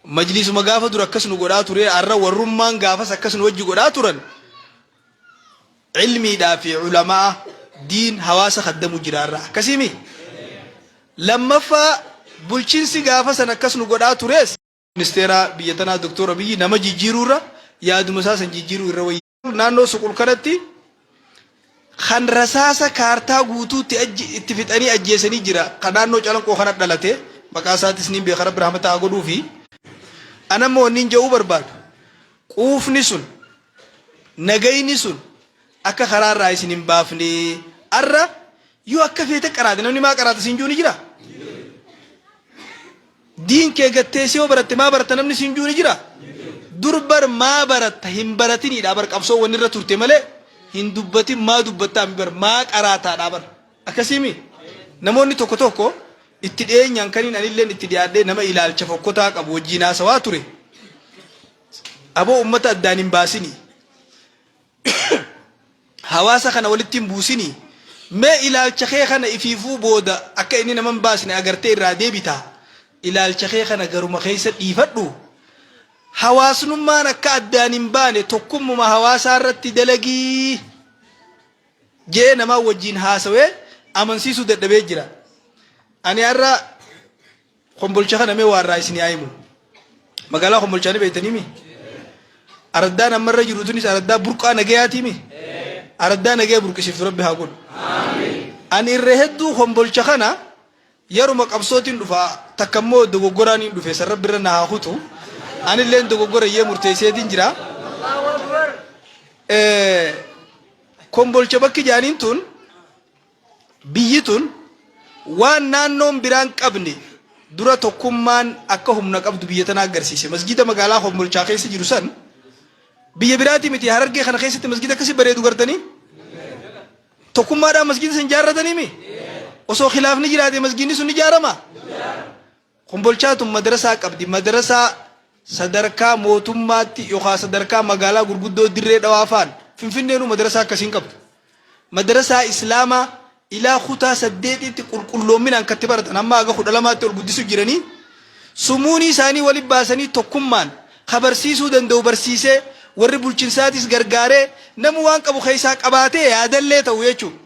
majlisuma gaafa dura akkas nu godhaa ture har'a warrummaan gaafas akkas nu wajji godhaa turan Ilmiidhaa fi ulama'a, diin, hawaasa khaddamu jira har'a. Akkasiimi? Lammaffaa bulchinsi gaafa san akkas nu godhaa tures. Ministeeraa biyya tanaa Doktoor Abiyyi nama jijjiiruu irra yaaduma isaa san jijjiiruu irra wayya. Naannoo Suqul kanatti kan rasaasa kaartaa guutuutti itti fixanii ajjeesanii jira. Kan naannoo Calanqoo kana dhalate maqaa isaatis niin beeka Rabbi rahmata haa godhuufi. Anammoo wanniin jedhuu barbaadu quufni sun Nagayni sun akka karaa irraa isin hin baafne. Arra yoo akka feete qaraate namni maa qaraata siin jiru ni jira? Diin kee gatteessee yoo baratte maa baratta namni siin jiru ni jira? Dur bar maa baratta hin baratiniidha bar qabsoo wanni irra turte malee hin dubbatin maa dubbattaa mi bar maa qaraataadha bar. Akkasiimi namoonni tokko tokko itti dhiyeenyaan kaniin anilleen itti dhiyaadhee nama ilaalcha fokkotaa qabu wajjiin haasawaa ture. Aboo ummata addaan hin baasini. Hawaasa kana walitti hin buusini. Mee ilaalcha kee kana ifiifuu booda akka inni nama hin baasne agartee irraa deebita. Ilaalcha kee kana garuma keessa dhiifadhu. Hawaasnummaan akka addaan hin baane tokkummuma hawaasaa irratti dalagii. Je'ee namaa wajjiin haasawee amansiisuu dadhabee jira. Ani har'a Kombolcha kana mee waa irraa isinii haa himu. Magaalaa Kombolchaa ni beektanii mi? Araddaan amma irra jiru tunis araddaa burqaa nagayaatii mi? Araddaa nagaya burqisiiftu Rabbi haa godhu. Ani irra hedduu Kombolcha kana yeruma qabsootiin dhufa takka immoo dogoggoraan hin dhufe san Rabbi irra na haa kutu. Anilleen dogoggora iyyee murteesseetiin jira. Kombolcha bakki jaaniin tun Biyyi tun waan naannoon biraa hin qabne dura tokkummaan akka humna qabdu biyya tanaa agarsiise. Masgiida magaalaa Kombolchaa keessa jiru san biyya biraatii miti Harargee kana keessatti masgiida akkasi bareedu gartanii? Tokkummaadhaan masgiida san jaarratanii mi? Osoo khilaafni jiraate masgiidni sun ni jaarama? Kombolchaa tun madrasaa qabdi. Madrasaa sadarkaa mootummaatti yookaan sadarkaa magaalaa gurguddoo Dirree Dhawaa faan Finfinneenuu madrasaa akkasii hin qabdu. Madrasaa Islaamaa ilaa kutaa saddeetiitti qulqulloomminaan katti baratan hamma haga 12tti ol guddisu jiranii sumuunii isaanii wali baasanii tokkummaan ka barsiisuu danda'u barsiisee warri bulchinsaatis gargaaree namu waan qabu keessaa qabaatee yaadallee ta'u jechuudha.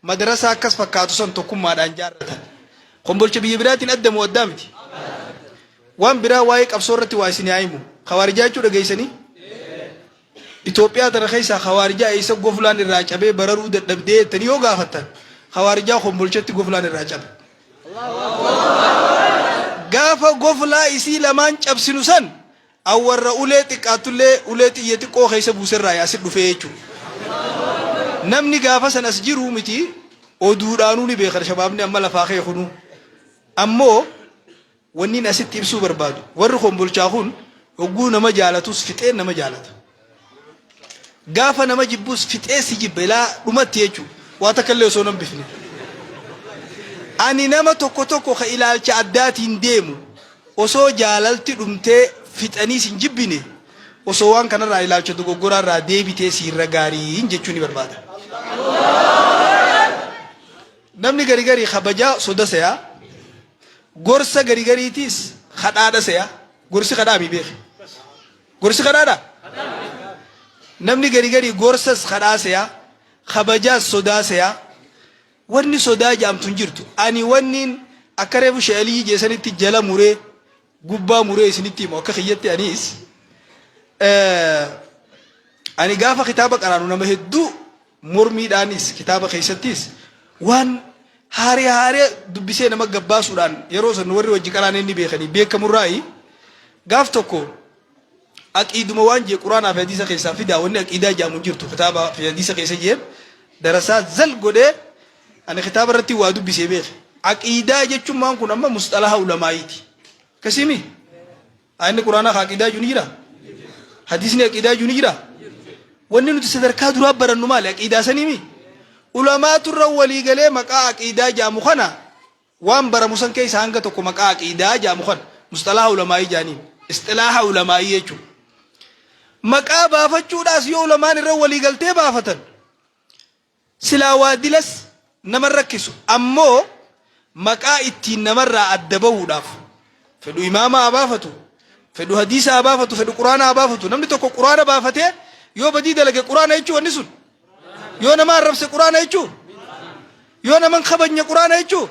Madrasaa akkas fakkaatu san tokkummaadhaan jaarratan. Kombolcha biyya biraatiin adda moo addaa miti? Waan biraa waa'ee qabsoo irratti waa isin haa himu. Khawaarijaa jechuu dhageessanii? Itoophiyaa tana keessaa khawaarijaa eessa goflaan irraa cabee bararuu dadhabdee jettanii yoo gaafattan khawaarijaa Kombolchatti goflaan irraa cabe. Gaafa goflaa isii lamaan cabsinu san An warra ulee xiqqaattullee ulee xiyya xiqqoo keessa buuserraayi asit dhufee jechuudha. Namni gaafa san as jiru miti oduudhaanuu ni beekan shabaabni amma lafaa ka'e kunuu. Ammoo wanniin asitti ibsuu barbaadu warri Kombolchaa kun hogguu nama jaalatus fixee nama jaalata. Gaafa nama jibbus fixee si jibba ilaa dhumatti jechuudha. Waa takka illee osoo hin hambifne. Ani nama tokko tokko ka ilaalcha addaatiin deemu osoo jaalalti dhumtee fixanii sin jibbine osoo waan kanarraa ilaalcha dogoggoraa irraa deebitee siirra gaariin jechuu ni barbaada. Namni gari garii kabajaa soda seya, gorsa gari gariitiis kadhaadha seya. Gorsi kadhaa mi beeki. Gorsi kadhaadha? Namni gari gari gorsas kadhaa seya, kabajaas sodaa seya. Wanni sodaa ja'amtu hin jirtu. Ani wanniin akka reefu Shee Aliyyii jee sanitti jala muree, gubbaa muree isinitti himu akka kiyyatti aniis ani gaafa kitaaba qaraanu nama hedduu mormiidhaanis kitaaba keessattis waan haaree haaree dubbisee nama gabbaasuudhaan yeroo san warri wajji qaraanee ni beekanii beekamurraayi gaaf tokko Aqiiduma waan jee Qur'aanaa fi hadiisa keessaa fidaa wanni aqiidaa ja'amu hin jirtu kitaaba fi hadiisa keessa jeen darasaa zal godhee ani kitaaba irratti waa dubbisee beeke. Aqiidaa jechummaan kun amma musxalaha ulamaa'iiti. Akkasiimi? Ayinni Qur'aanaa ka aqiidaa jiru ni jira? Hadiisni aqiidaa jiru ni jira? Wanni nuti sadarkaa duraa barannu maali? Aqiidaa saniimi? Ulamaatu irra walii galee maqaa aqiidaa ja'amu kana Waan baramu san keessa hanga tokko maqaa aqiidaa ja'amu kana musxalaha ulamaa'ii ja'aniin. Isxilaaha ulamaa'ii jechuudha. Maqaa baafachuudhaas yoo ulamaan irra walii galtee baafatan silaa waa dilas nama hin rakkisu. Ammoo maqaa ittiin namarraa adda bahuudhaaf fedhu imaama haa baafatu, fedhu hadiisa haa baafatu, fedhu quraana haa baafatu. Namni tokko quraana baafatee yoo badii dalage quraana jechuu wanni sun. Yoo nama arrabse quraana jechuu? Yoo nama hin kabajne quraana jechuu?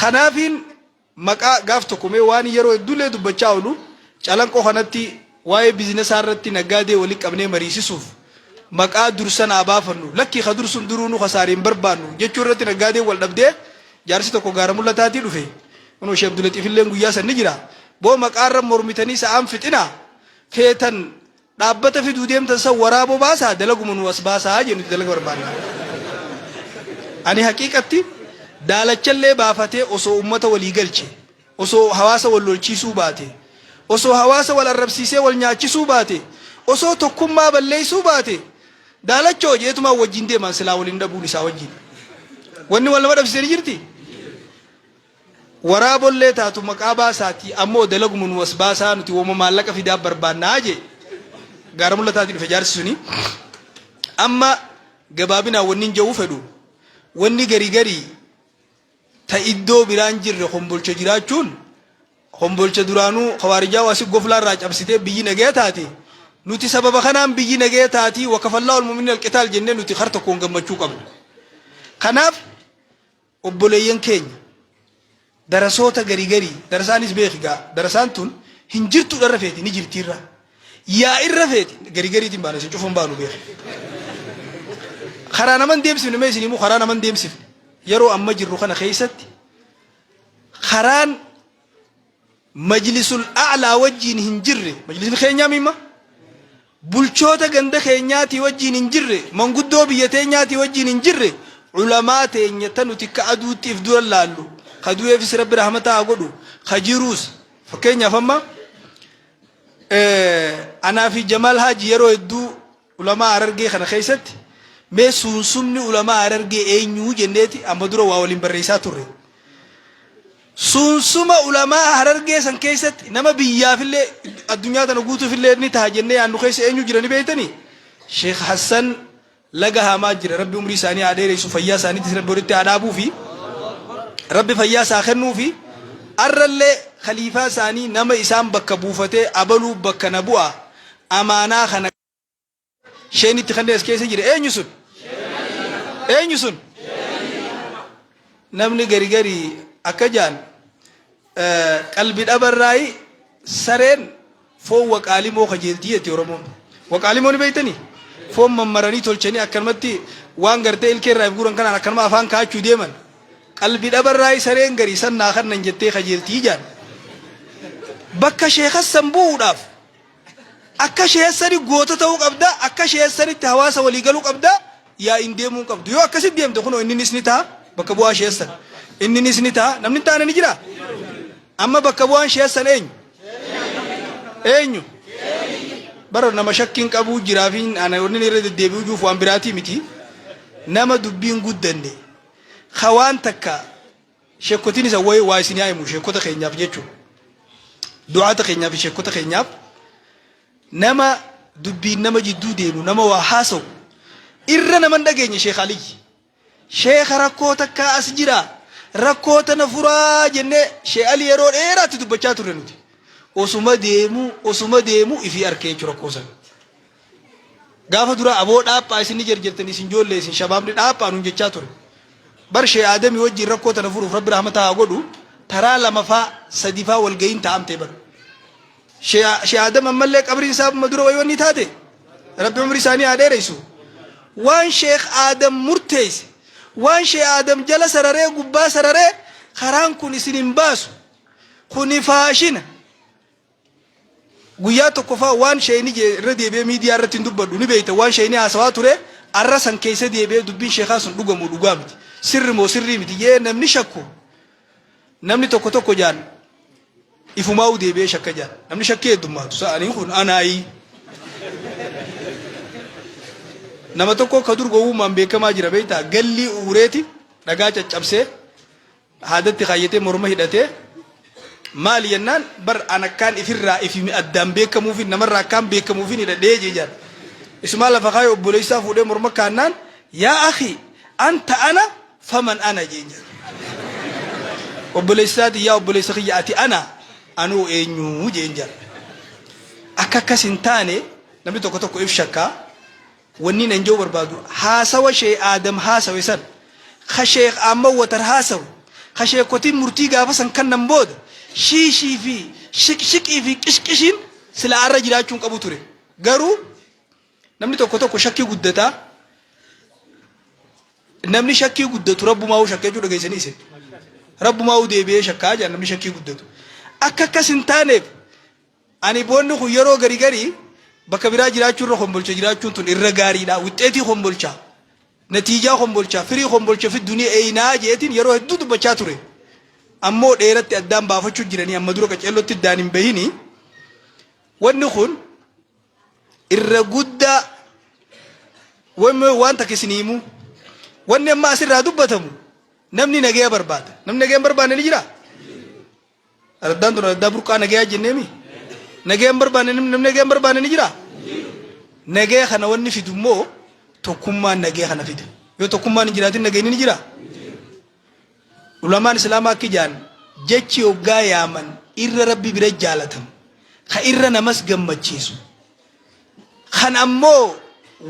Kanaafiin maqaa gaaf tokko mee waan yeroo hedduullee dubbachaa oolu calanqoo kanatti waa'ee biizinesaa irratti naggaadee walitti qabnee mariisisuuf maqaa dursan haa baafannu lakkii ka dursun duruu nu kasaare hin barbaannu jechuu irratti naggaadeen wal dhabdee jaarsi tokko gaara mul'ataatii dhufe kunoo Sheekh Abdulaxiif illeen guyyaa san ni jira boo maqaa irra mormitanii sa'aan fixinaa feetan Dhaabbata fiduu deemtan san waraaboo baasaa dalaguma nuu as baasaa jee nuti dalaga barbaanna. Ani haqiiqatti daalachallee baafatee osoo ummata walii galche, osoo hawaasa wal lolchiisuu baate, osoo hawaasa wal arrabsiisee wal nyaachisuu baate, osoo tokkummaa balleessuu baate daalachoo jeetumaan wajjin deemaan silaa wal hin dhabuun isaa wajjin. Wanni wal nama dhabsiise ni jirti? Waraabollee taatu maqaa baasaatii ammoo dalaguma nuu as baasaa nuti woma maallaqa fidaa barbaannaa jee gaara mul'ataatii dhufe jaarsi suni. Amma gabaabinaan wanni hin ja'uu fedhu wanni garii garii ta iddoo biraan jirre kombolcha jiraachuun kombolcha duraanuu kawaarijaa waasi goflaa irraa cabsitee biyyi nagaya taate nuti sababa kanaan biyyi nagaya taatii wakafallaa olmuminni alqitaal jennee nuti kar tokkoon gammachuu qabna. Kanaaf. Obboleeyyan keenya darasoota garii garii darasaanis beeki gaa darasaan tun hin jirtu dharra feeti ni jirti irra yaa irra feeti garii gariitiin baana isin cufuun baanu beeki. Karaa naman deemsifne mee isin himuu karaa naman deemsifne yeroo amma jirru kana keessatti karaan Majlisul A'laa wajjiin hin jirre, majlisni keenyaa mimma? Bulchoota ganda keenyaatii wajjiin hin jirre, manguddoo biyya teenyaatii wajjiin hin jirre, ulamaa teenya ta nuti akka aduutti if dura laallu, ka du'eefis Rabbi rahmata haa godhu, ka jiruus, fakkeenyaaf amma anaa fi Jamaal Haaji yeroo hedduu ulamaa Harargee kana keessatti mee suunsumni ulamaa Harargee eenyuu jenneeti amma dura waa waliin barreessaa turre. Suunsuma ulamaa Harargee san keessatti nama biyyaafillee addunyaa tana guutuufillee ni taha jennee yaannu keessa eenyu jira ni beektanii? Sheekh Hassan Laga Haamaa jira. Rabbi umrii isaanii haa dheeressu, fayyaa isaaniitis Rabbi walitti haa dhaabuufi Rabbi fayyaa isaa kennuufi arrallee khaliifaa isaanii nama isaan bakka buufatee abaluu bakka na bu'a amaanaa kana Sheen itti kanneen as keessa jira. Eenyu sun? Eenyu sun? Namni gari gari akka jaan qalbi dhabarraayi sareen foon waqaalimoo kajeeltii jetti Oromoon. Waqaalimoo ni beektanii? Foon mammaranii tolchanii akkanumatti waan gartee ilkee irraa if guuran kanaan akkanuma afaan kaachuu deeman. Qalbi dhabarraayi sareen gari san naa kannan jettee kajeeltii jaan. Bakka sheekassan bu'uudhaaf Akka sheessani goota ta'uu qabda, akka sheessanitti hawaasa walii galuu qabda, yaa'iin deemuu hin qabdu. Yoo akkasitti deemte kunoo inninis ni ta'a, bakka bu'aa sheessan. Inninis ni ta'a, namni hin taane ni jiraa? Amma bakka bu'aan sheessan eenyu? Eenyu? Bara nama shakkiin qabuu jiraa fi ana wanni irra deddeebi'uu juuf waan biraatii miti. Nama dubbiin guddanne, ka waan takka Sheekkotiin isa wayi waa isin haa himu sheekkota keenyaaf jechuudha. Du'aata keenyaaf fi sheekkota keenyaaf nama dubbiin nama jidduu deemu nama waa haasawu irra nama hin dhageenye Sheekh Aliyyi. Sheekha rakkoo takkaa as jira rakkoo tana furaa jennee Sheekh Ali yeroo dheeraatti dubbachaa turre nuti. Osuma deemu osuma deemu ifii arkee jechuudha rakkoo sana. Gaafa duraa aboo dhaaphaa isin ni jerjertanii isin joollee isin shabaabni dhaaphaa nuun jechaa ture. Bar Shee Aadamii wajjin rakkoo tana furuuf Rabbi rahmata haa godhu taraa lamafaa sadifaa walga'iin taa'amtee bar. Shee Aadam ammallee qabriin isaa amma dura wayii wanni taate Rabbi umrii isaanii haa dheereysu. Waan Sheekh Aadam murteesse waan Shee Aadam jala sararee gubbaa sararee karaan kun isin hin baasu kuni faashina Guyyaa tokko faa waan sheeyni jee irra deebi'ee miidiyaa irratti hin dubbadhu ni beeytan waan sheeyni haasawaa ture arra san keessa deebi'ee dubbiin sheekaa sun dhuga moo dhugaa miti sirri moo sirrii miti jee namni shakku namni tokko tokko jaan ifumaa'uu deebi'ee shakka jaan namni shakkii heddummaatu sa'anii kun anaayii nama tokko ka dur gowwummaan beekamaa jira beektaa gallii uureeti dhagaa caccabsee Haadatti kaayyatee morma hidhatee maali jennaan bar an akkaan ifirraa ifi addaan beekamuufin namarraa akkaan beekamuufin hidhadhee jee jaan. Isumaa lafa kaayee obboleessaa fuudhee morma kaannaan yaa akhi anta ana faman ana jeen jaan. Obboleessaatiin yaa obboleessa kiyya ati ana anoo eenyu jeen jaan. Akka akkas hin taane namni tokko tokko if shakkaa. Wanniin an je'uu barbaadu haasawa Sheikh Aadam haasawe san, ka Sheikh Ahmad Watar haasawe, ka sheekkotiin murtii gaafa san kannan booda shiishii fi shiqshiqii fi qishqishiin silaa arra jiraachuu hin qabu ture. Garuu namni tokko tokko shakkii guddataa namni shakkii guddatu rabbumaa'uu shakka jechuu dhageessanii isin. Rabbumaa'uu deebi'ee shakkaa jedhan namni shakkii guddatu. Akka akkas hin taaneef Ani boonni kun yeroo gari gari bakka biraa jiraachuu irra kombolcha jiraachuun tun irra gaariidha. Wixxeetii kombolcha, natiijaa kombolcha, firii kombolcha fiddu ni eeynaa jeetiin yeroo hedduu dubbachaa ture. Ammoo dheeratti addaan baafachuu jiranii amma dura qaceellotti addaan hin bahini. Wanni kun irra guddaa waan takka isinii himu. Wanni amma asirraa dubbatamu namni nagaya barbaada. Namni nagaya hin barbaanne ni jiraa? Araddaan tun araddaa burqaa nagayaa jenneemi. Nagaya hin barbaanne namni nagaya hin barbaanne ni jiraa? Nagaya kana wanni fidu immoo tokkummaan nagaya kana fida. Yoo tokkummaan hin jiraatin nagayni ni jiraa? Ulamaan Islaamaa akki jaan jechi hoggaa yaaman irra Rabbi bira jaalatamu ka irra namas gammachiisu kan ammoo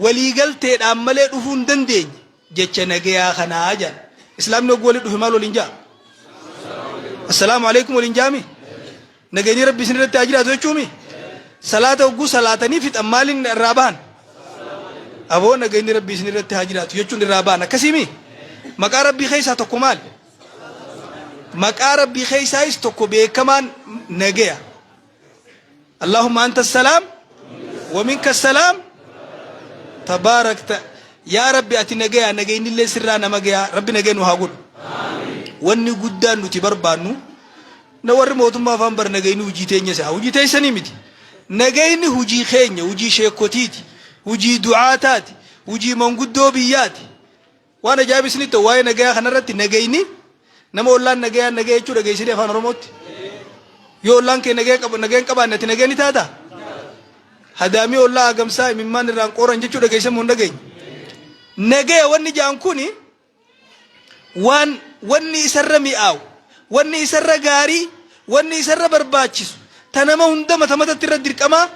waliigalteedhaan malee dhufuu hin dandeenye jecha nagayaa kanaa jaan. Islaamni hogguu walitti dhufe maal waliin ja'a? Assalaamu alaikum waliin ja'ami? Nageenyi Rabbi isin irratti haa jiraatu jechuumi? Salaata hogguu salaatanii fixan maaliin irraa bahan? Aboo nageenyi Rabbi isin irratti haa jiraatu jechuun irraa bahan akkasiimi? Maqaa Rabbii keessaa tokko maali? Maqaa Rabbii keessaayis tokko beekamaan nagaya. Allahumma anta salaam wa minka salaam tabaarakta yaa Rabbi ati nagaya nageenyillee sirraa nama gaya Rabbi nagaya nu haa godhu. Wanni guddaan nuti barbaannu na warri mootummaa afaan bar nagayni hujii teenya isaa hujii teessanii miti. Nagayni hujii keenya hujii sheekotiiti hujii du'aataati hujii manguddoo biyyaati. Waan ajaa'iba isinitti ta'u waa'ee nagayaa kanarratti nagayni nama ollaan nagayaan nagaya jechuu dhageessanii afaan Oromootti. Yoo ollaan kee nagaya qabu nagaya hin qabaanne ati nagaya ni taata? Hadaamii ollaa hagamsaa imimmaan irraan qooran jechuu dhageessan moo hin dhageenye? Nagaya wanni ja'an kuni waan wanni isarra mi'aawu, wanni isarra gaarii, wanni isarra barbaachisu, ta nama hunda mata matatti irra dirqamaa,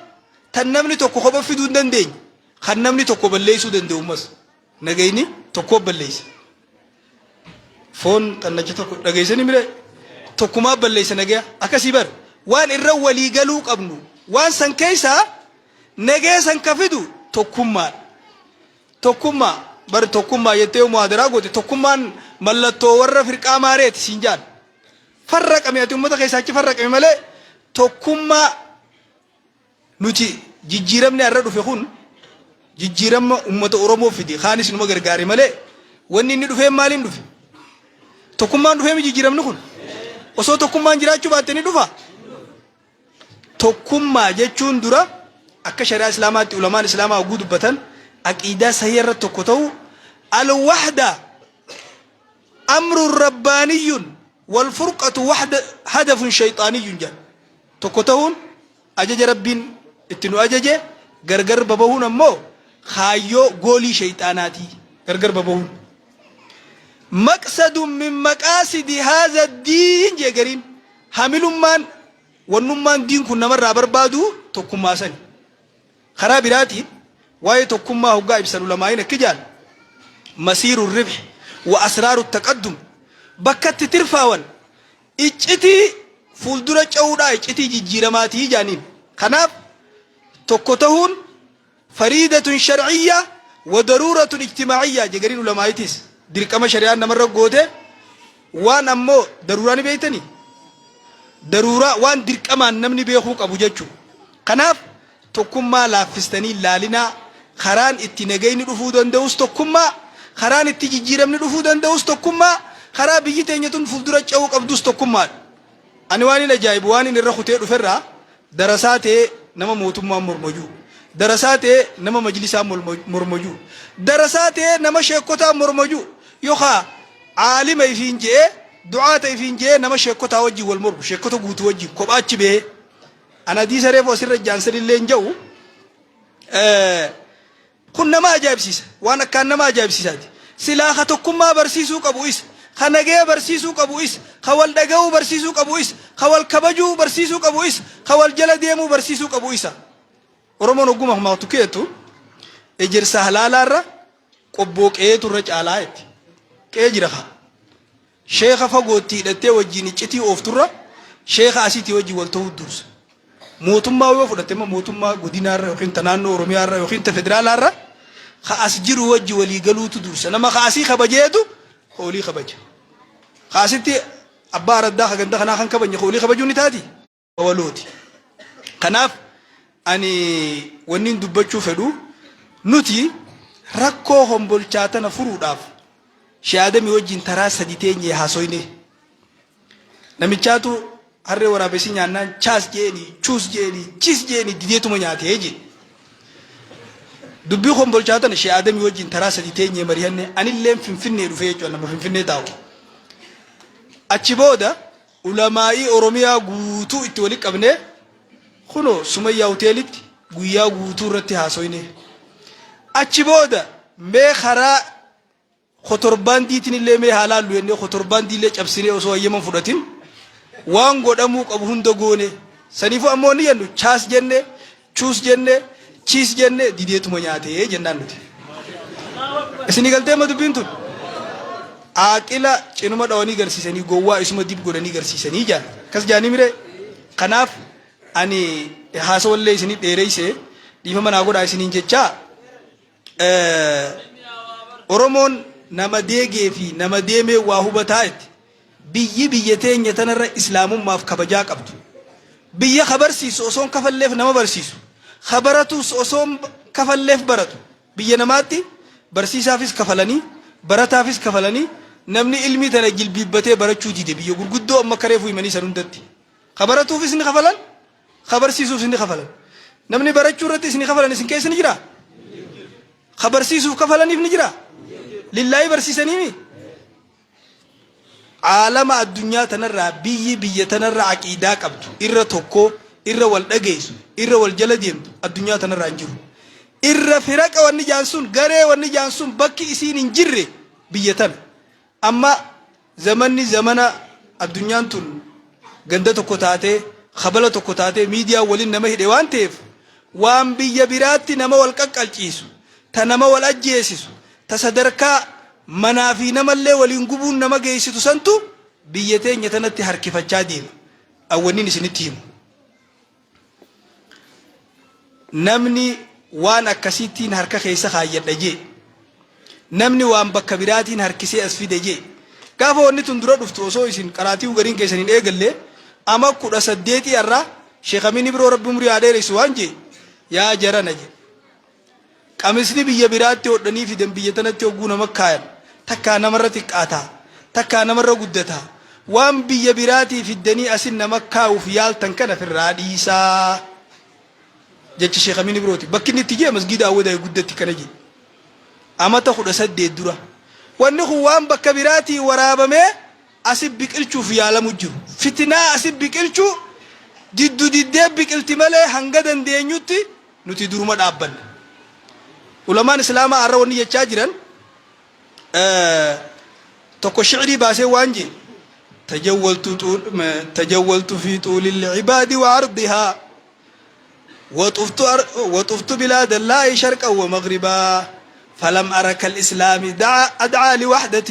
tan namni tokko kopha fiduu hin dandeenye, kan namni tokko balleessuu danda'u ammas. Nagayni tokkoo balleessa. Foon xannacha tokko dhageessanii mire tokkumaa balleessa nagaya. Akkasii bar waan irra walii galuu qabnu waan san keessaa nagaya san ka fidu tokkummaadha. Tokkummaa bar tokkummaa jettee yoo muhaadaraa goote tokkummaan mallattoo warra firqaa maareeti siin jaan. Farraqame ati uummata keessaa achi farraqame malee tokkummaa Nuti jijjiiramni har'a dhufe kun jijjiirama ummata Oromoo fide kaanis numa gargaare malee wanni inni dhufeen maaliin dhufe? Tokkummaan dhufeemi jijjiiramni kun? Osoo tokkummaan jiraachuu baatte ni dhufa? Tokkummaa jechuun dura akka shari'aa Islaamaatti ulamaan Islaamaa hogguu dubbatan aqiidaa sahii irratti tokko ta'uu al-wahda amrun rabbaaniyyun wal furqatu wahda hadafun shayxaaniyyun jedha. Tokko tahuun ajaja Rabbiin itti nu ajaje, gargar babahuun ammoo kaayyoo, goolii sheyxaanaati. Gargar babahuun. Maqsadun min maqaasidi haadha diin jee gariin. Hamilummaan, wannummaan diin kun namarraa barbaadu tokkummaa sani. Karaa biraatiin waa'ee tokkummaa hoggaa ibsan ulamaa'iin akki ja'an, Masiiru ribhi wa asraaru taqaddum bakka itti tirfaawan Iccitii fuuldura ce'uudhaa iccitii jijjiiramaatii jaaniin. Kanaaf tokko tahuun fariidatun shar'iyya wa daruuratun ijtimaa'iyya je gariin ulamaa'itis. Dirqama shari'aan namarra goote waan ammoo daruuraa ni beektanii? Daruuraa waan dirqamaan namni beekuu qabu jechu. Kanaaf Tokkummaa laaffistanii hin laalinaa, karaan itti nagayni dhufuu danda'us tokkummaa, karaan itti jijjiiramni dhufuu danda'us tokkummaa, karaa biyyi teenya tun fuuldura ce'uu qabdus tokkummaadha. Ani waanin ajaa'ibu waanin irra kutee dhuferraa darasaa ta'ee nama mootummaan mormojuu, darasaa ta'ee nama majlisaan mormojuu, darasaa ta'ee nama sheekkotaan mormojuu, yookaa aalima ifiin je'ee du'aata ifiin je'ee nama sheekkotaa wajjin wal mormu, sheekkota guutuu wajjin kophaa achi bahee An hadiisa reefu asirra jaan sanillee hin ja'u. Kun nama ajaa'ibsiisa. Waan akkaan nama ajaa'ibsiisaati. Silaa ka tokkummaa barsiisuu qabu isa. Ka nagaya barsiisuu qabu isa. Ka wal dhaga'uu barsiisuu qabu isa. Ka wal kabajuu barsiisuu qabu isa. Ka wal jala deemuu barsiisuu qabu isa. Oromoon hogguma humaatu keetu ejersa halaalaarra qobboo qe'eetu irra caalaa jetti. Qe'ee jira kaa. Sheekha fagootti hidhattee wajjiin iccitii oofturra sheekha asiitii wajjiin wal ta'uu dursa. Mootummaa yoo fudhatte immoo mootummaa godinaarra yookiin ta naannoo Oromiyaarra yookiin ta federaalaarra ka as jiru wajji walii galuutu dursa. Nama ka asii kabajeetu ka olii kabaja. Ka asitti abbaa araddaa ka ganda kanaa kan kabajne ka olii kabajuu ni taati? Walooti. Kanaaf ani wannin dubbachuu fedhu nuti rakkoo hombolchaa tana furuudhaaf Shee Aadamii wajjin taraa sadi teenyee haasoyne. Namichaatu harree waraabessi nyaannaan chaas jeeni, chuus jeeni, chis jeeni dideetuma nyaatee jee. Dubbii kombolchaa tana Shee Aadamii wajjin taraa sadi teenyee mari'anne anilleen Finfinnee dhufee jechuudha nama Finfinnee taa'u. Achi booda Ulamaa'ii Oromiyaa guutuu itti wali qabnee kunoo Sumayyaa Hoteelitti guyyaa guutuu irratti haasoyne. Achi booda mee karaa kotorbaandiitiin illee mee haa laallu jennee kotorbaandii illee cabsinee osoo hayyama hin fudhatin waan godhamuu qabu hunda goone. Saniifuu ammoo ni jennu chaas jenne, chuus jenne, chiis jenne dideetuma nyaatee jennaan nuti. Isinii galtee amma dubbiin tun? Aaqila cinuma dhawanii garsiisanii gowwaa isuma dib godhanii garsiisanii jaan. Akkas jaanii miree? Kanaaf ani haasawallee isinii dheereyse dhiifama naa godhaa isiniin jechaa Oromoon nama deegee fi nama deemee waa hubataa jetti. Biyyi biyya teenya tanarra islaamummaaf kabajaa qabdu. Biyya ka barsiisu osoon kafalleef nama barsiisu. Ka baratus osoon kafalleef baratu. Biyya namaatti barsiisaafis kafalanii, barataafis kafalanii namni ilmii tana jilbiibbatee barachuu dide biyya gurguddoo amma akka reefu himanii san hundatti. Ka baratuufis ni kafalan, ka barsiisuufis ni kafalan. Namni barachuu irratti isin kafalan isin keessa ni jiraa? Ka barsiisuuf kafalaniif ni jiraa? Lillaahii barsiisaniimi? Aalama addunyaa tanarraa biyyi biyya tanarra aqiidaa qabdu, irra tokkoo, irra wal dhageessu, irra wal jala deemtu addunyaa tanarraa hin jiru. Irra firaqa wanni jaan sun, garee wanni jaan sun bakki isiin hin jirre biyya tana. Amma zamanni zamana addunyaan tun ganda tokko taatee, kabala tokko taatee miidiyaan waliin nama hidhe waan ta'eef waan biyya biraatti nama wal qaqqalciisu, ta nama wal ajjeesisu, ta sadarkaa manaa fi namallee waliin gubuun nama geessitu santu biyya teenya tanatti harkifachaa deema. An wannin isinitti himu. Namni waan akkasiittiin harka keessa kaayyadha jee. Namni waan bakka biraatiin harkisee as fide jee. Gaafa wanni tun dura dhuftu osoo isin qaraatii'uu gariin keessan hin eegalle ama 18 har'a Sheekh Amiin Ibroo Rabbi umrii haa dheeressu waan jee yaa jarana jee. Qamisni biyya biraatti hodhanii fidan biyya tanatti hogguu nama kaayan takkaa namarra xiqqaataa, takkaa namarra guddataa. Waan biyya biraatii fiddanii asin nama kaa'uuf yaaltan kana firraa dhiisaa. Jecha Sheekh Amiin Ibrooti. Bakki inni itti jee masgiida Awwadaay guddatti kana jee. Amata 18 dura. Wanni kun waan bakka biraatii waraabamee asi biqilchuuf yaalamu jiru. Fitinaa asi biqilchuu diddu diddee biqilti malee hanga dandeenyutti nuti duruma dhaabbanna. Ulamaan Islaamaa har'a wanni jechaa jiran tokko shi'rii baasee waan jee tajawwaltu tajawwaltu fi tuulil ibaadi wa ardihaa وطفت وطفت بلاد الله شرقا ومغربا فلم أرى كالإسلام دعا أدعى لوحدة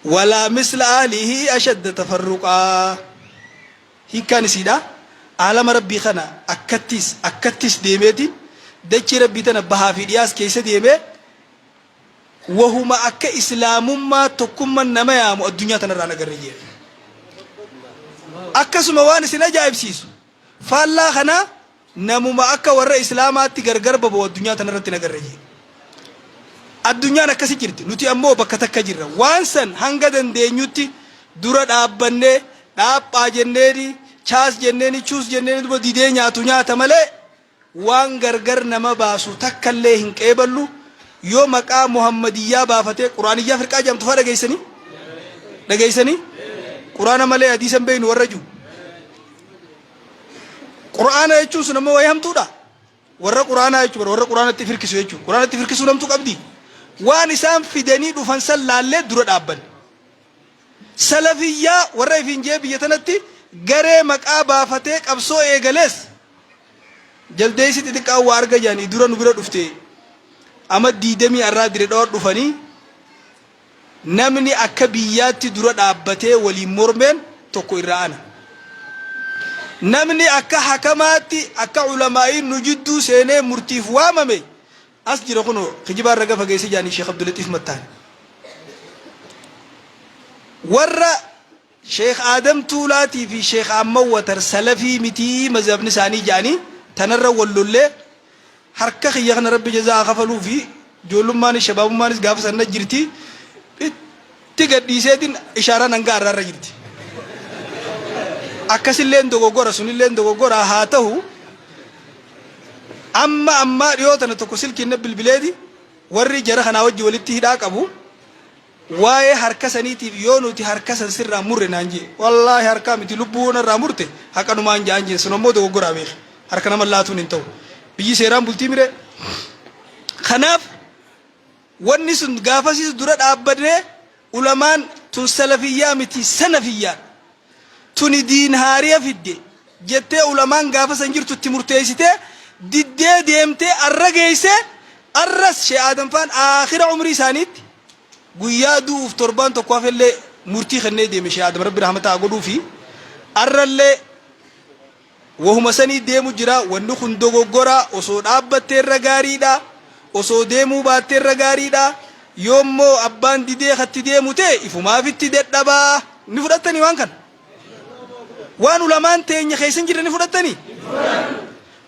Walaa misla ahlihi ashadda tafarruqaa. Hiikkaan isiidha aalama Rabbii kana akkattis akkattis deemeetiin dachii Rabbii tana bahaa fi dhiyaas keessa deemee wahuma akka islaamummaa tokkumman nama yaamu addunyaa tanarraa hin agarre jeen. Akkasuma waan isin ajaa'ibsiisu faallaa kanaa Namuma akka warra Islaamaatti gargar baba'u addunyaa tanarratti hin agarre jee. Addunyaan akkasi jirti. Nuti ammoo bakka takka jirra. Waan san hanga dandeenyutti dura dhaabbannee dhaaphaa jenneeni, chaas jenneeni, chuus jenneeni duba didee nyaatu nyaata malee waan gargar nama baasu takkallee hin qeeballu. Yoo maqaa Muhammadiyyaa baafatee Quraaniyyaa firqaa jedhamtu faa dhageessanii? Dhageessanii? Quraana malee hadiisa hin beeknu warra jiru. Qur'aana jechuun sun ammoo wayii hamtuudha. Warra Qur'aanaa jechuun warra Qur'aanatti firkisu jechuudha. Qur'aanatti firkisuu namtu qabdi. Waan isaan fidanii dhufan san laallee dura dhaabbanne. Salafiyyaa warra ifiin jee biyya tanatti garee maqaa baafatee qabsoo eegalees jaldeessi xixiqqaan waa arga jedhanii dura nu bira dhufte ama diidamii arraa dire dhawa dhufanii Namni akka biyyaatti dura dhaabbatee waliin mormeen tokko irraa ana. Namni akka hakamaatti akka ulamaa'iin nu jidduu seenee murtiif waamame as jira kunoo kijibaan raga fageesse jedhanii Sheekh Abdulaxiif Mattaani. Warra Sheekh Aadam Tuulaatii fi Sheekh Ahmad Watar salafii mitii mazhabni isaanii jedhanii tanarra wal lollee Harka kiyya kana Rabbi jazaa haa kafaluufi ijoollummaanis shabaabummaanis gaafa san na jirti itti gad dhiiseetiin ishaaraan hanga har'aa irra jirti. Akkasilleen dogoggora sunilleen dogoggora haa ta'u amma ammaa dhiyoo tana tokko silkiin na bilbileeti warri jara kanaa wajji walitti hidhaa qabu Waa'ee harka saniitiif yoo nuti harka san sirraa murre naan je'e. Wallaahi harkaa miti lubbuu yoo narraa murte haqa numaan ja'an jeen sun ammoo dogoggoraa beeki. Harka nama laatuun hin ta'u. Biyyi seeraan bultii miree? Kanaaf wanni sun gaafasiis dura dhaabbannee ulamaan tun salafiyyaa miti sanafiyyaadha. Tuni diin haariya fidde jettee ulamaan gaafa san jirtu itti murteessitee diddee deemtee arra geessee arras Shee Aadam faan aakhira umrii isaaniitti Guyyaa du'uuf torbaan tokko hafellee murtii kennee deeme Sheikh Adam Rabbi rahmata haa godhuufi. Arrallee wahuma sanii deemu jira. Wanni kun dogoggora, osoo dhaabbattee irra gaariidha. Osoo deemuu baattee irra gaariidha. Yoommoo abbaan didee katti deemu ta'e ifumaaf itti dadhabaa. Ni fudhattanii waan kana? Waan ulamaan teenya keessa hin jirre ni fudhattanii?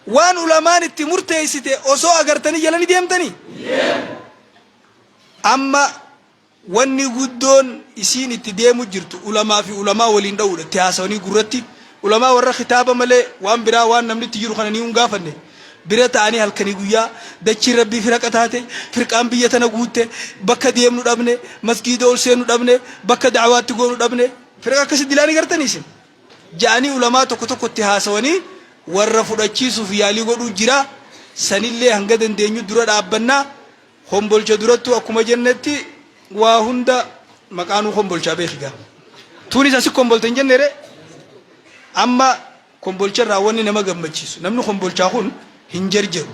Waan ulamaan itti murteessite osoo agartanii jala ni deemtanii? Amma wanni guddoon isiin itti deemu jirtu ulamaa fi ulamaa waliin dha'uudha. Itti haasawanii gurratti ulamaa warra kitaaba malee waan biraa waan namni itti jiru kana ni hin gaafanne. Bira ta'anii halkanii guyyaa dachiin rabbii firaqa taate, firqaan biyya tana guutte, bakka deemnu dhabne, masgiida ol seennu dhabne, bakka da'awaatti goonu dhabne. Firqa akkasi dilaa ni gartanii isin? Ja'anii ulamaa tokko tokko itti haasawanii warra fudhachiisuuf yaalii godhuu jira. Sanillee hanga dandeenyu dura dhaabbanna. Kombolcha durattuu akkuma jennetti waa hunda maqaanuu kombolchaa beeki gaa. Tuunis asi kombolte hin jenne ree? Amma kombolcha irraa wanni nama gammachiisu namni kombolchaa kun hin jarjaru.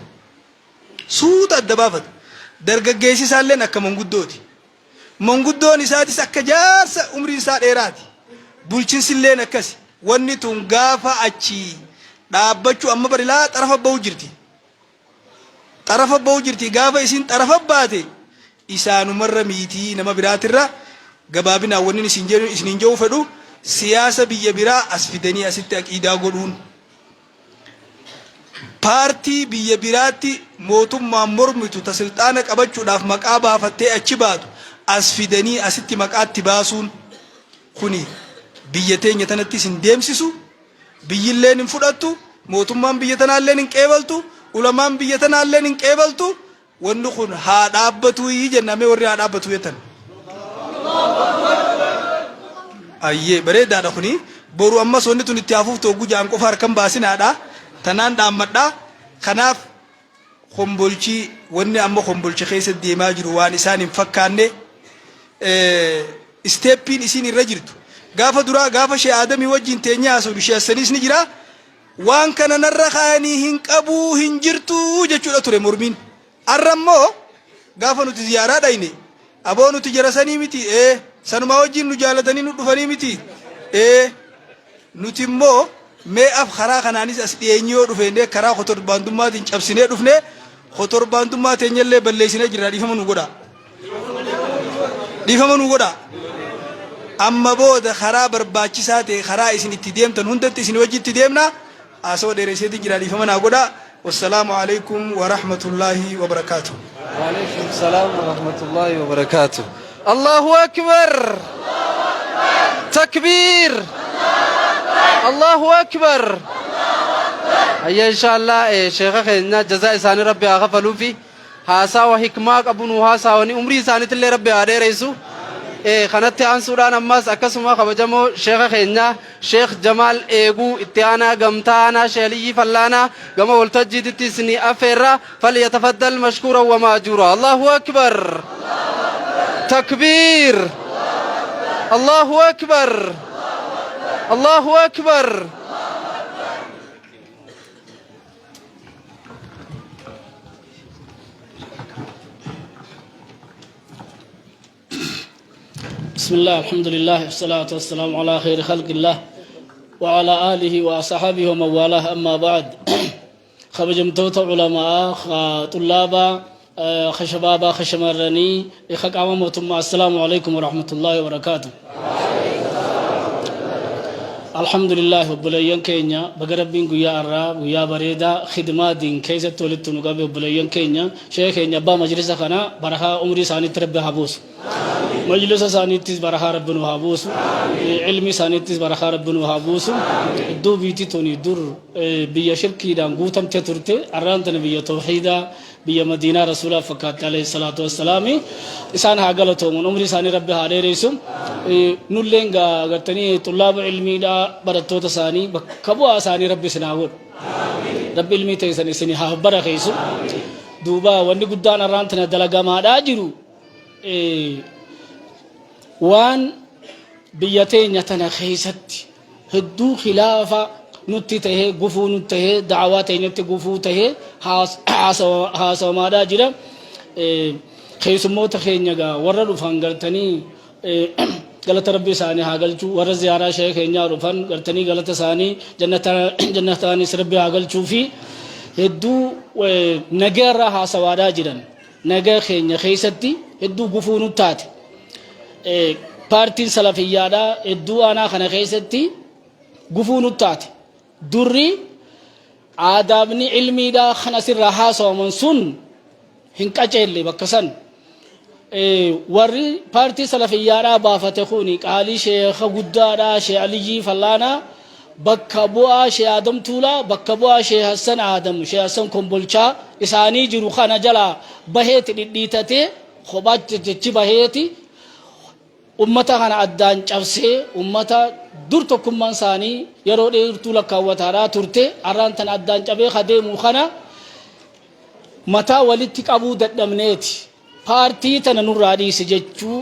Suuta adda baafata. Dargaggeessi isaalleen akka manguddooti. Manguddoon isaatis akka jaarsa umriin isaa dheeraati. Bulchinsilleen akkasi. Wanni tun gaafa achii dhaabbachuu amma bari laa xarafa ba'u jirti. Xarafa ba'u jirti. Gaafa isin xarafa baate isaanumarra miitii nama biraatirra gabaabinaan wanni isin jedhu isiniin jedhu fedhu siyaasa biyya biraa as fidanii asitti aqiidaa godhuun paartii biyya biraatti mootummaan mormitu ta silxaana qabachuudhaaf maqaa baafattee achi baatu as fidanii asitti maqaatti baasuun kuni biyya teenya tanattis hin deemsisu, biyyilleen hin fudhattu, mootummaan biyya tanaalleen hin qeebaltu, ulamaan biyya tanaalleen hin qeebaltu. Wanni kun haa dhaabbatuu jenna. Mee warri haa dhaabbatuu jettan. Ayyee, bareedaadha kuni. Boru ammas wanni tun itti hafuuf tooguu ja'an qofa harkan baasinaadha. Tanaan dhaammadha. Kanaaf kombolchi wanni amma kombolcha keessa deemaa jiru waan isaan hin fakkaanne, isteeppiin isiin irra jirtu. Gaafa duraa gaafa Shee Aadamii wajjin teenyee haasofnu Shee Hassaniis ni jira. Waan kana narra kaayanii hin qabuu hin jirtu jechuudha ture mormiin. Arra immoo gaafa nuti ziyaaraa dhayne, aboo nuti jara sanii miti, ee sanumaa wajjin nu jaalatanii nu dhufanii miti, ee nuti immoo mee af karaa kanaanis as dhiyeenyi yoo dhufeennee karaa kotorbaandummaatiin cabsinee dhufne, kotorbaandummaa teenyallee balleessinee jirra, dhiifama nu godhaa. Dhiifama nu godhaa. Amma booda karaa barbaachisaa ta'e karaa isin itti deemtan hundatti isin wajjitti deemna. Haasawa dheeresseetiin jira, dhiifama naa godhaa. Wassalaamu alaikum wa rahmatullaahi wa barakaatuh. وعليكم السلام ورحمة الله وبركاته. الله أكبر، تكبير، الله أكبر. هيا إن شاء الله شيخ keenya jazaa isaanii rabbi haa kafaluufi. Haasawa hikmaa qabu nu haasawanii umrii isaaniitillee rabbi haa dheeressu. Kanatti aansuudhaan ammas akkasuma kabajamoo sheekha keenya Sheekh Jamaal Eeguu, itti aanaa gamtaa aanaa Sheeliyyii Fallaanaa, gama waltajjiititti isinii affeerra. Falyatafaddal mashkuuran wa maajuura. Allahu akbar, takbiir, Allahu akbar, Allahu akbar. بسم الله، الحمد لله، والصلاة والسلام على خير خلق الله وعلى آله وأصحابه ومن والاه، أما بعد. Kabajamtoota ulamaa, xullaabaa, kashabaabaa, kashamarranii, qaama mootummaa, assalaamu alaikum warahmatullaahi wabarakaatu. Alhamdulillah, obboleeyyan keenya, baga rabbiin guyyaa har'aa guyyaa bareedaa khidmaa diin keessatti walitti nu qabe. Obboleeyyan keenya, sheekh keenya abbaa majlisa kana barakaa umrii isaaniitti rabbi haa buusu. Majlisa isaaniittis barakaa rabbi nu haa buusu. Ilmi isaaniittis barakaa rabbi nu haa buusu. Iddoo biitii tuni dur biyya shirkiidhaan guutamte turte, har'aan tana biyya tawhiidaa, biyya Madiinaa Rasuulaa fakkaatte alayhi salaatu wassalaami. Isaan haa galatooman, umrii isaanii rabbi haa dheeressu. Nulleen gartanii xullaaba ilmiidhaa, barattoota isaanii bakka bu'aa isaanii rabbi isin haa godhu. Rabbi ilmii teessan isin haa barakeessu. Duuba wanni guddaan har'aan tana dalagamaadhaa jiru waan biyya teenya tana keessatti hedduu khilaafa nutti tahee, gufuu nutti tahee, da'awaa teenyatti gufuu tahee haasawamaadhaa jira. Keessummoota keenya gaa warra dhufan gartanii galata Rabbi isaanii haa galchu. Warra ziyaaraa sheeka keenyaa dhufan gartanii galata isaanii jannataanis Rabbi haa galchuu fi hedduu nagaa irraa haasawaadhaa jiran. Nagaa keenya keessatti hedduu gufuu nu taate. Paartiin salafiyyaadhaa hedduu aanaa kana keessatti gufuu nu taate. Durri aadaabni ilmiidhaa kan asirraa haasawaman sun hin qaceelle bakka san. Warri paartii salafiyyaadhaa baafate kun qaalii sheekha guddaadhaa Sheekh Aliyyii Fallaanaa bakka bu'aa Sheekh Adam Tuulaa bakka bu'aa Sheekh Hassan Adam Sheekh Hassan Kombolchaa isaanii jiru kana jalaa baheeti dhidhiitatee kophaa jechi baheeti ummata kana addaan cabsee ummata dur tokkummaan isaanii yeroo dheertuu lakkaawwataadhaa turte arraan tana addaan cabee ka deemu kana mataa walitti qabuu dadhabneeti paartii tana nurraa dhiisi jechuu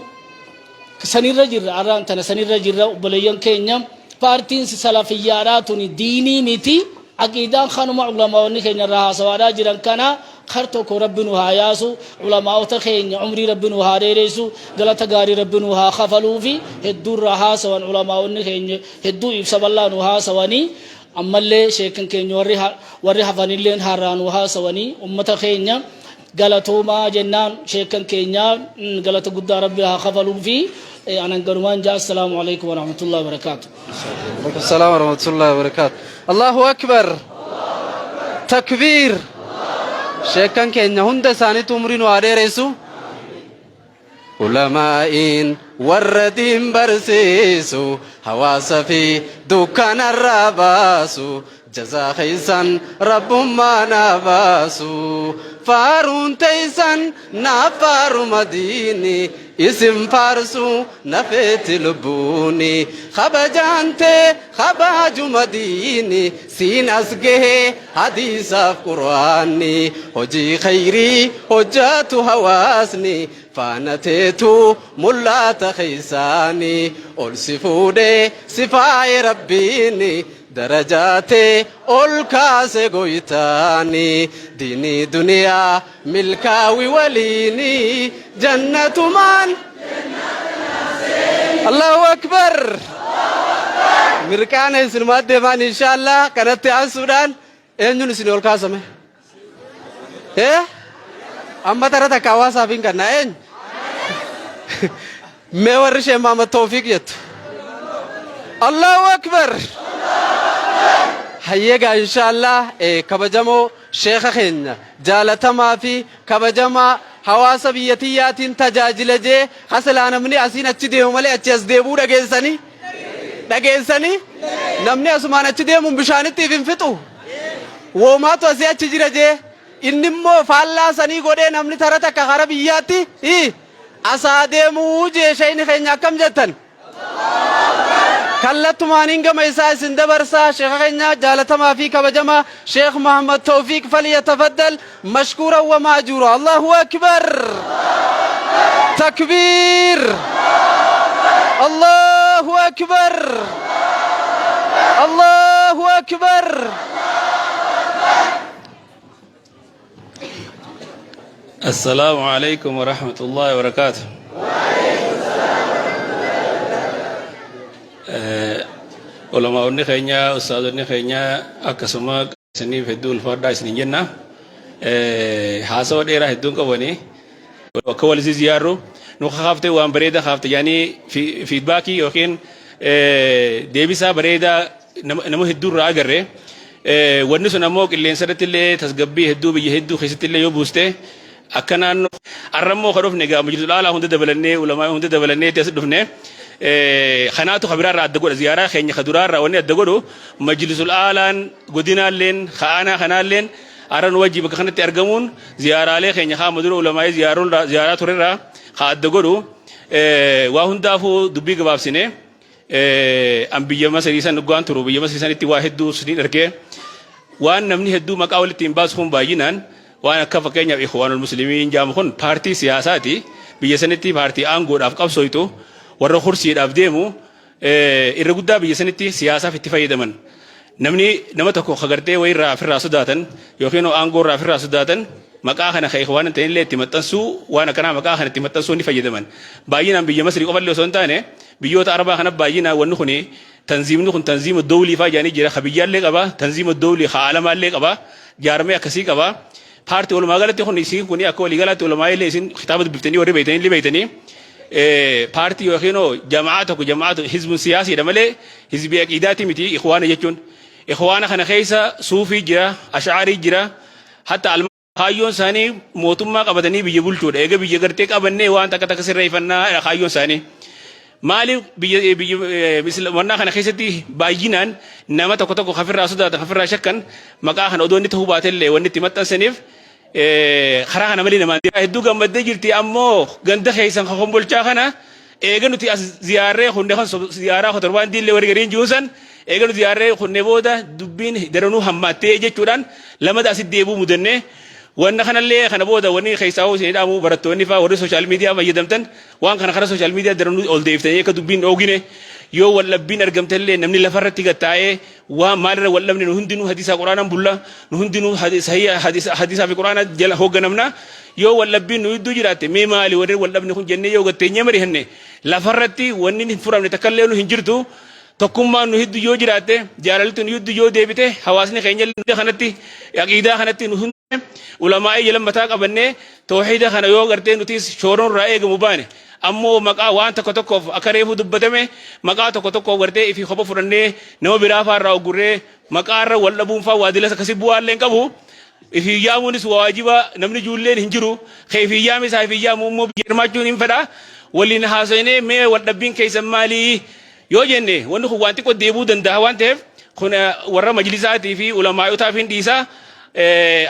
sanirra jirra. Arraan tana sanirra jirra, obboleeyyan keenya. Paartiin salafiyyaadhaa tuni diinii miti. Aqiidaan kanuma ulamaa'onni keenya irraa haasawaadhaa jiran kana kar tokko Rabbi nu haa yaasu. Ulamaa'ota keenya umrii Rabbi nu haa dheeressu, galata gaarii Rabbi nu haa kafaluufi. Hedduu irraa haasawan ulamaa'onni keenya, hedduu ibsa bal'aa nu haasawanii. Ammallee sheekan keenya warri hafanilleen harraa nu haasawanii. Ummata keenya galatoomaa jennaan. Sheekan keenya galata guddaa Rabbi haa kafaluufi. Anan garumaan jaa. Assalaamu alaikum warahmatullahi wabarakaatu. Alaikum salaam warahmatullahi wabarakatuh. Allahu akbar. Takbiir. Sheekan keenya hunda isaaniitu umrii nu haa dheeressu. Ulamaa'iin warra diin barsiisu, hawaasa fi dukkanarraa baasu, jazaa keessan rabbummaa naa baasu. Faaruun teessan naaf faaruma diini, isin faarsu nafeeti lubbuuni. Kabajaan tee kabaajuma diini, siin as gahee hadiisaaf quraanni. Hojii khayrii hojjatu hawaasni, faana teetu mul'ata keessaani. Ol si fuudhee si faaye Rabbiini, darajaatee ol kaase goytaani. Diinii duniyaa milkaawi waliini, jannatumaan. Allahu akbar. Mirqaana isinumaa deemaan inshaallah. Kanatti aansuudhaan eenyuun isin ol kaasame? Eh? Amma tara takka hawaasaaf hin kanna eenyu? Mee warri ishee Maamad Toofiq jettu. Allahu akbar. Hayyeegaa inshaallah kabajamoo sheeka keenya jaalatamaa fi kabajamaa hawaasa biyya tiyyaatiin tajaajila jee hasilaa namni asiin achi deemu malee achi as deebuu dhageessanii dhageessanii namni asumaan achi deemuun bishaanitti hin fixu woomaatu asii achi jira jee inni immoo faallaa sanii godhee namni tara takka kara biyyaatti asaa deemuu jee. Sheeyni keenya akkam jettan? Kallattumaaniin gama isaa isin dabarsaa. Sheekha keenya jaalatamaa fi kabajamaa Sheekh Muhammad Tawfiq falyatafaddal mashkuuran wa maajuura. Allahu akbar, takbiir, Allahu akbar, Allahu akbar. السلام عليكم ورحمة الله وبركاته. Ulamaa'onni keenya, ustaazonni keenya, akkasuma isiniif hedduu ulfaadhaa isinin jenna. Haasawa dheeraa hedduun qabanii akka wal ziyaarru nu kaaftee waan bareedaa kaafte yaanii feedbackii yookiin deebisaa bareedaa nama hedduu irraa agarre. Wanni sun ammoo qilleensa irratti illee tasgabbii hedduu biyya hedduu keessatti illee yoo buuste akka naannoo arrammoo kan dhufne egaa majlisul aalaa hunda dabalannee ulamaa hunda dabalannee as dhufne. Kanaatu kabiraarraa adda godha. Ziyaaraa keenya ka duraarraa wanni adda godhu majlisul aalaan godinaalleen ka'aanaa kanaalleen arra nu wajji bakka kanatti argamuun ziyaaraalee keenya haa dura ulamaa'ii ziyaaraa turerraa ka adda godhu. Waa hundaafuu dubbii gabaabsine, an biyya Masrii san dhugaan turu, biyya Masrii sanitti waa hedduu siniin argee. Waan namni hedduu maqaa walitti hin baasu kun baay'inaan waan akka fakkeenyaaf Ikhwaanul Muslimiin jaamu kun paartii siyaasaati. Biyya sanitti paartii aangoodhaaf qabsooytu, warra kursiidhaaf deemu, irra guddaa biyya sanitti siyaasaaf itti fayyadaman. Namni nama tokko kagartee wayirraa ofirraa sodaatan yookiin aangoo irraa ofirraa sodaatan Maqaa kana ka ikhwaana hin ta'inillee itti maxxansuu waan akkanaa maqaa kana itti maxxansuu ni fayyadaman. Baay'inaan biyya Masrii qofallee osoo hin taane biyyoota Arabaa kana baay'inaan wanni kuni tanziimni kun tanziima dowlii faa jedhanii jira ka biyyaallee qaba tanziima dowlii ka aalamaallee qaba jaarmee akkasii qaba. Paartii walumaa galatti kun isiin kun akka waliigalaatti walumaa illee isin kitaaba dubbiftanii warri beeytanii illee beeytanii paartii yookiin hoo jama'aa tokko jama'aa hizbun siyaasiidha malee hizbii aqiidaati miti ikhwaana jechuun. Ikhwaana kana keessa suufii jira, ash'aarii jira, hatta alma kaayyoon isaanii mootummaa qabatanii biyya bulchuudha. Eega biyya gartee qabannee waan takka takka sirreeffannaa kaayyoon isaanii. Maaliif biyya biyya wannaa kana keessatti baay'inaan nama tokko tokko kafirraa sodaatan kafirraa shakkan maqaa kana odoo inni ta'uu baatellee wanni itti maxxansaniif karaa kana malee namaan hedduu gammaddee jirti ammoo ganda keessan ka kombolchaa kana eega nuti as ziyaarree kunne kan ziyaaraa ka torbaan diillee warri gariin jiruun san eega nuti ziyaarree kunne booda dubbiin daranuu hammaattee jechuudhaan lamada asitti deebuu mudannee wanna kanallee kana booda wanni keessaa hoo isin dhaamu barattoonni faa warri sooshaal miidiyaa fayyadamtan waan kana karaa sooshaal miidiyaa daranuu ol deebiftanii akka dubbiin dhoogine yoo wal dhabbiin argamtellee namni lafarratti gattaa'ee Waan maalirra wal dhabne nu hundinuu hadiisaa quraanaan bulla nu hundinuu hadiisaa fi quraana jala hoogganamna yoo wal dhabbiin nu gidduu jiraatte mee maali warri wal dhabne kun jennee yoo gatteenyee mari'anne lafarratti wanni hin furamne takkallee nu hin jirtu tokkummaan nu gidduu yoo jiraatte jaalalti nu gidduu yoo deebite hawaasni keenya kanatti aqiidaa kanatti nu hundi ulamaa'ii jala mataa qabannee toohida kana yoo gartee nutis shooroon irraa eegamu baane Ammoo maqaa waan tokko tokkoof akka reefuu dubbatame maqaa tokko tokkoof gartee ifii kopha fudhannee nama biraa faa irraa uggurree maqaa irra wal dhabuun faa waa dilas akkasii bu'aa illee hin qabu. Ifii yaamuunis waajiba namni ijoolleen hin jiru. Ka ifii yaame isaa ifii yaamu immoo biyya hirmaachuun hin fedha. Waliin haasofnee mee wal dhabbiin keessan maalii yoo jenne wanni kun waan xiqqoo deebi'uu danda'a waan ta'eef kun warra majlisaatii fi ulamaayotaaf hin dhiisa.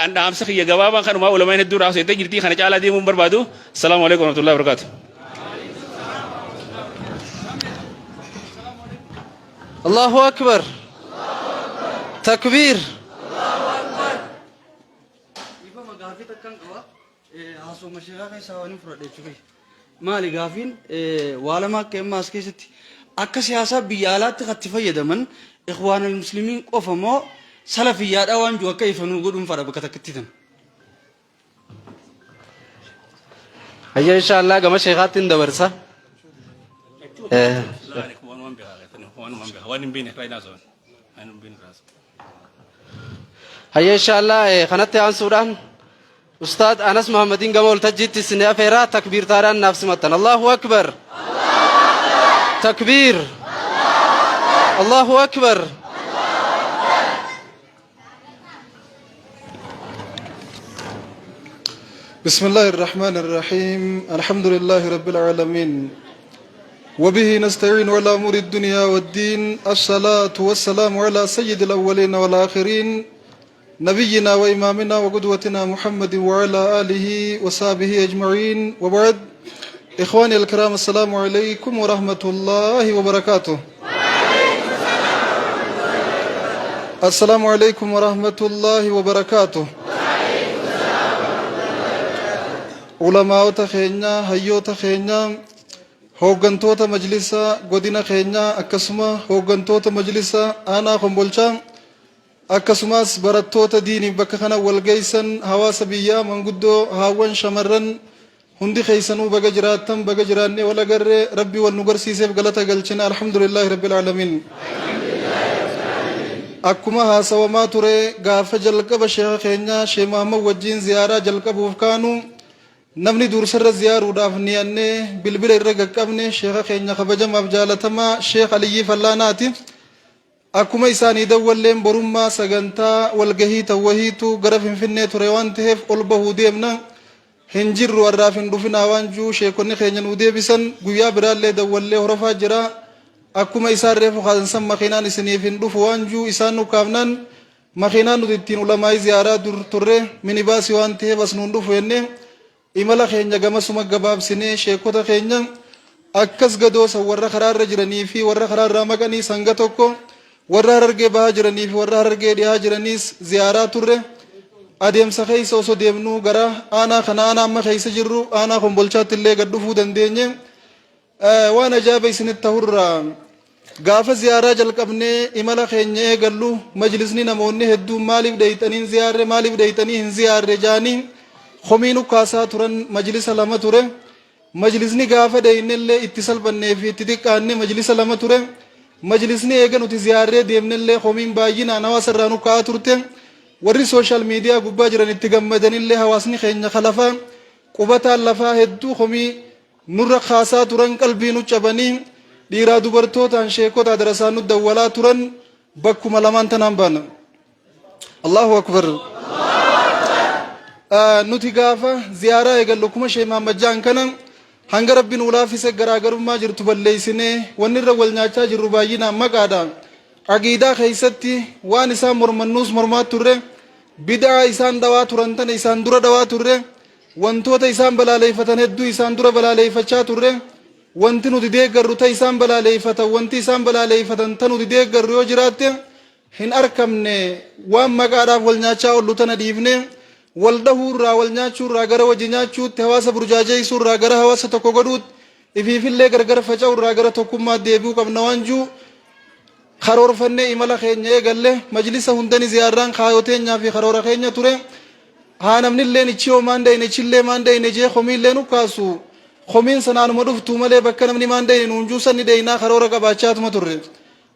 An dhaamsa kiyya gabaabaan kanumaa ulamaan hedduu irraa haasofte jirtii kana caalaa deemuu hin barbaadu. Assalaamu alaikum warahmatullahi wabarakatuh. Allahu Akbar. Takbiir. Dhiifama gaafii takkan qaba. Haasoma sheekaa keessaa waan hin fudhadhe jechuudha. Maali gaafiin waa lama akka amma as keessatti akka siyaasaa biyya alaatti kan itti fayyadaman ikhwaanal muslimiin qofa moo salafiyyaadhaa waan jiru akka ifa nuu godhuun fadha bakka takkatti tan. Hayya inshaallah gama sheekaatti hin dabarsa. Waan hin beekne irraa hin haasa'an. Waan hin beekne irraa haasa'an. Hayya inshaallah kanatti aansuudhaan Ustaad Anas Muhammadiin gama waltajjiitti isin afeeraa takbiirtaadhaan naaf simattan. Allahu Akbar. Takbiir. Allahu Akbar. بسم الله الرحمن الرحيم الحمد لله رب العالمين وبه نستعين على أمور الدنيا والدين الصلاة والسلام على سيد الأولين والآخرين نبينا وإمامنا وقدوتنا محمد وعلى آله وصحبه أجمعين وبعد إخواني الكرام السلام عليكم ورحمة الله وبركاته السلام عليكم ورحمة الله وبركاته Ulamaa'ota keenya, hayyoota keenya, hooggantoota majlisa godina keenyaa akkasuma hooggantoota majlisa aanaa Kombolchaa akkasumas barattoota diiniif bakka kana wal geessan hawaasa biyyaa manguddoo haawwan shamarran hundi keessanuu baga jiraattan baga jiraannee wal agarre rabbi wal nu garsiiseef galata galchina alhamdulillaahi rabbil aalamiin. Akkuma haasawamaa ture gaafa jalqaba sheekha keenya Sheekh Muhammad wajjiin ziyaaraa jalqabuuf kaanu namni dursarra ziyaaruudhaaf niyannee bilbila irra qaqqabne sheekha keenya kabajamaaf jaalatamaa Sheekh Aliyyii Fallaanaati. Akkuma isaanii dawwalleen borummaa sagantaa walgahii tan wahiitu gara Finfinnee ture waan taheef ol bahuu deemna. Hin jirru har'aaf hin dhufinaa waan ji'u sheekonni keenya nuu deebisan. Guyyaa biraallee dawwallee horofaa jira. Akkuma isaan reefu kaasan san makiinaan isiniif hin dhufu waan ji'u isaan nu kaafnaan makiinaan nuti ittiin ulamaa'ii ziyaaraa dur turre minibaasii waan taheef as nuun dhufu jennee Imala keenya gamasuma gabaabsinee sheekota keenya akkas gadoo san warra karaa irra jiranii fi warra karaa irraa maqaniis hanga tokko warra Harargee bahaa jiranii fi warra Harargee dhihaa jiraniis ziyaaraa turre. Adeemsa keessa osoo deemnuu gara aanaa kana aanaa amma keessa jirru aanaa Kombolchaatti illee gad dhufuu dandeenye. Waan ajaa'iba isinitti tahurraa gaafa ziyaaraa jalqabnee imala keenya eegallu majlisni namoonni hedduun maaliif dheeyxanii hin ziyaarre maaliif dheeyxanii hin ziyaarre jaanii Komii nu kaasaa turan majlisa 2 ture. Majlisni gaafa dheeynellee itti salphannee fi itti xiqqaanne majlisa 2 ture. Majlisni eega nuti ziyaarree deemnellee komiin baay'inaan hawaasa irraa nu ka'aa turte. Warri social media gubbaa jiran itti gammadanillee hawaasni keenya ka lafaa qubataan lafaa hedduu komii nurra kaasaa turan qalbii nu cabanii dhiiraa dubartootaan sheekotaa darasaan nu dawwalaa turan bakkuma lamaan tanaan baana. Allahu Akbar. Nuti gaafa ziyaaraa eegallu kuma Sheekh Muhammad Jaan kana hanga Rabbi nuu laaffise garaagarummaa jirtu balleessinee wanni irra wal nyaachaa jirru baay'inaan maqaadha. Aqiidaa keessatti waan isaan mormannuus mormaa turre, bid'aa isaan dhawaa turan tana isaan dura dhawaa turre, wantoota isaan balaaleeffatan hedduu isaan dura balaaleeffachaa turre, wanti nuti deeggarru ta isaan balaaleeffatan, wanti isaan balaaleeffatan ta nuti deeggarru yoo jiraatte hin arkamne. Waan maqaadhaaf wal nyaachaa oollu tana dhiifnee wal dhahuurraa, wal nyaachuurraa gara wajji nyaachuutti, hawaasa burjaajeessuurraa gara hawaasa tokko godhuutti, ifiifillee gargar faca'uurraa gara tokkummaatti deebi'uu qabna waan jiru karoorfannee imala keenya eegalle. Majlisa hundani ziyaarraan kaayoo teenyaa fi karoora keenya ture. Haa namnilleen ichi hoo maan dhayne, ichillee maan dhayne jee komiillee nu kaasu, komiin sanaanuma dhuftuu malee bakka namni maan dhayne nuun juu san ni dheeynaa karoora qabaachaatuma turre.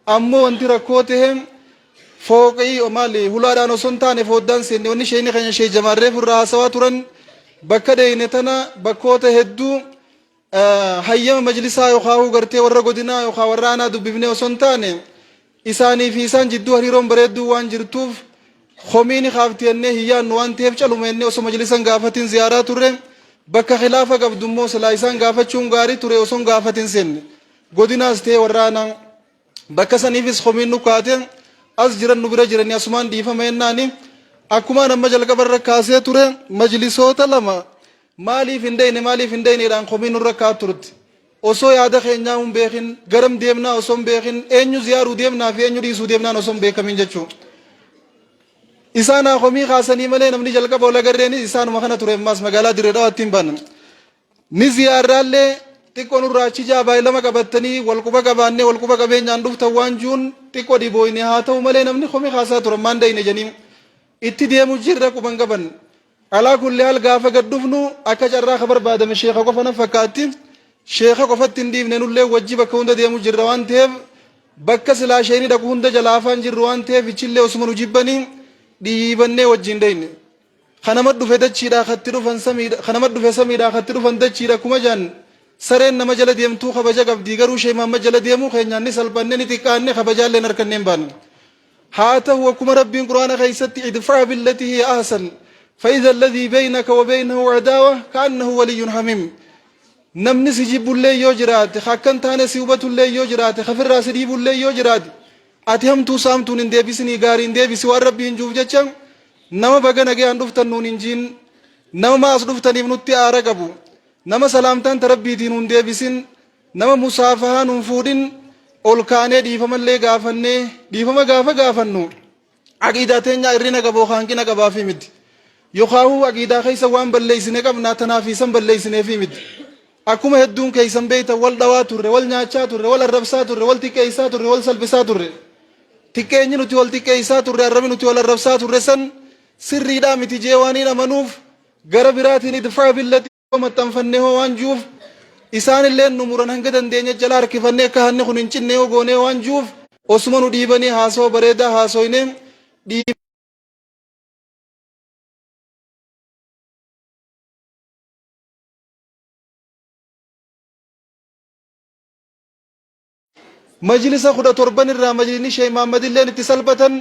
Ammoo wanti rakkoo tahe fooqii maali hulaadhaan osoo hin taane fooddaan seenne. Wanni sheeyni keenya Sheey Jamaal reefu irraa haasawaa turan, bakka dheeyne tana bakkoota hedduu hayyama majlisaa yookaan gartee warra godinaa yookaan warra aanaa dubbifnee osoo hin taane, isaanii fi isaan jidduu hariiroon bareedduu waan jirtuuf komii ni kaafti jennee hin yaannu waan ta'eef caluma jennee osoo majlisan gaafatin ziyaaraa turre. Bakka khilaafa qabdu immoo silaa isaan gaafachuun gaarii ture, osoo hin gaafatin seenne. Godinaas ta'e warra aanaa bakka saniifis komiin nu kaate. As jiran nu bira jiranii asumaan dhiifama jennaani. Akkumaan amma jalqaba irra kaasee ture, majlisoota lama maaliif hin deeyne, maaliif hin deeyneedhaan komiin nurra kaa turte. Osoo yaada keenyaa hin beekin, garam deemnaa osoo hin beekin, eenyu ziyaaruu deemnaa fi eenyu dhiisuu deemnaan osoo hin beekamin jechuu. Isaan haa komii kaasanii malee namni jalqaba ol agarreenis isaanuma kana ture. Ammaas magaalaa Dirree Dhawaatti hin banan. Ni ziyaarraallee xiqqoo nurraa achi jaa baay'ilama qabattanii wal quba qabaannee wal quba qabeenyaan dhuftan waan juun xiqqoo dhibooyne. Haa ta'u malee namni komii kaasaa turan, maan dayne jedhanii itti deemu jirra quban qaban. Alaa kulli haal gaafa gad dhufnu akka carraa ka barbaadame sheeka qofa na fakkaatti. Sheeka qofatti hin dhiifne, nullee wajji bakka hunda deemu jirra waan ta'eef, bakka silaa sheeyni dhaqu hunda jalaa afaan jirru waan ta'eef, ichillee osuma nu jibbanii dhiibannee wajjin dhayne. Kanama dhufe dachiidhaa katti dhufan samiidha, kanama dhufe samiidhaa katti dhufan dachiidha. Kuma jaan sareen nama jala deemtuu kabaja qabdi, garuu Sheek Muhammad jala deemuu keenyaan ni salphanne, ni xiqqaanne, kabajaallee hin harkanne hin baanne. Haa ta'u, akkuma Rabbiin Qur'aana keessatti idfa'a billati hiya ahsan fa idha alladhii baynaka wa baynahu adaawa ka'annahu waliyyun hamim. Namni si jibbullee yoo jiraate, ka akka hin taane si hubatullee yoo jiraate, ka firraa si dhiibullee yoo jiraate, ati hamtuu saamtuun hin deebisinii, gaariin deebisi. Waan Rabbiin juuf jecha nama baga nagayaan dhuftan nuun hin jiin, nama maa as dhuftaniif nutti aara qabu, nama salaamtaan ta Rabbiitiin nuun deebisin, nama musaafahaa nuun fuudhin, ol kaanee dhiifamallee gaafannee, dhiifama gaafa gaafannu aqiidaa teenyaa irrina qabu yookaan hanqina qabaafi miti, yookaahuu aqiidaa keessa waan balleessine qabnaa tanaaf isan balleessineefi miti. Akkuma hedduun keessan beektan wal dhawaa turre, wal nyaachaa turre, wal arrabsaa turre, wal xiqqeessaa turre, wal salphisaa turre. Xiqqeenyi nuti wal xiqqeessaa turre, arrabi nuti wal arrabsaa turre san sirriidhaa miti jee waan hin amanuuf, gara biraatiin idfaa billati maxxanfanne hoo waan juuf, isaanillee nu muran hanga dandeenye jala harkifannee akka hanni kun hin cinne yoo goonee waan juuf, osuma nu dhiibanii haasawaa bareedaa haasoyne. Majlisa 17 irraa majlisni Sheekh Muhammad illeen itti salphatan,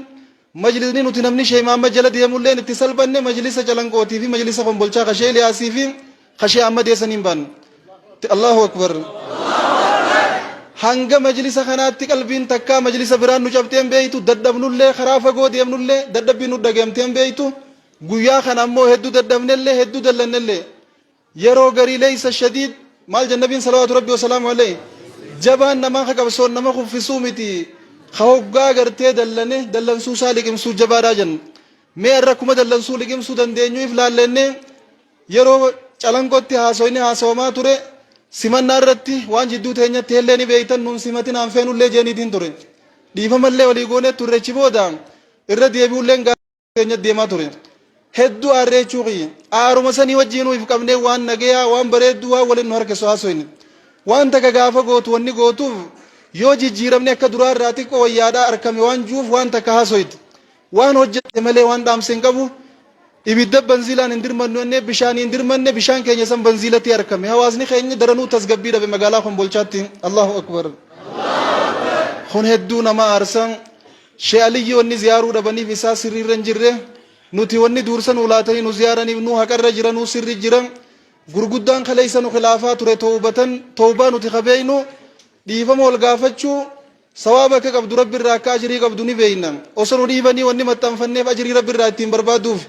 majlisni nuti namni Sheekh Muhammad jala deemulleen itti salphanne majlisa Calanqootii fi majlisa Kombolchaa ka Sheekh Iliyaasii fi ka Sheekh Ahmad eessaniin baanne. Allahu Akbar. Hanga majlisa kanaatti qalbiin takkaa majlisa biraan nu cabxeen beeytu, dadhabnullee, karaa fagoo deemnullee dadhabbiin nu dhagayamteen beeytu. Guyyaa kana ammoo hedduu dadhabnellee, hedduu dallannellee. Yeroo garii leeysa shadiid maal jedhan nabiin salawaatu rabbi wasalaamu alayhi, jabaan namaa ka qabsoon nama kuffisuu miti, ka hoggaa gartee dallane dallansuu isaa liqimsuu jabaadhaa jenna. Mee har'a akkuma dallansuu liqimsuu dandeenyu if laallenne. Yeroo Calanqootti haasoyni haasawamaa ture, simannaa irratti waan jidduu teenyatti hellee ni beeytan, nuun simatinaan feenullee jeeniitiin ture. Dhiifamallee walii goonee turre, achi booda irra deebi'ulleen teenya deemaa ture. Hedduu aarree jechuu kiyya. Aaruma sanii wajjiinuu if qabnee waan nagayaa, waan bareedduu, waan waliin nu harkisu haasoyne. Waan takka gaafa gootu wanni gootuuf yoo jijjiiramni akka duraa irraa xiqqoo wayyaadhaa arkame waan ju'uuf waan takka haasoyte. Waan hojjette malee waan dhaamse hin qabu. Ibidda banziilaan hin dirmannu jennee bishaaniin dirmanne bishaan keenya san banziilatti arkame. Hawaasni keenya daranuu tasgabbii dhabe magaalaa Kombolchaatti. Allahu Akbar. Kun hedduu nama aarsa. Shee Aliyyi wanni ziyaaruu dhabaniif isaa sirriirra hin jirre. Nuti wanni duursa nuu laatanii nu ziyaaraniif nuu haqarra jira nuu sirri jira. Gurguddaan kaleessa nu khilaafaa ture towbatan towbaa nuti ka beeynu dhiifama wal gaafachuu sawaaba akka qabdu Rabbi irraa akka ajrii qabdu ni beeyna. Osoo nu dhiibanii wanni maxxanfanneef ajrii Rabbi irraa ittiin barbaaduuf.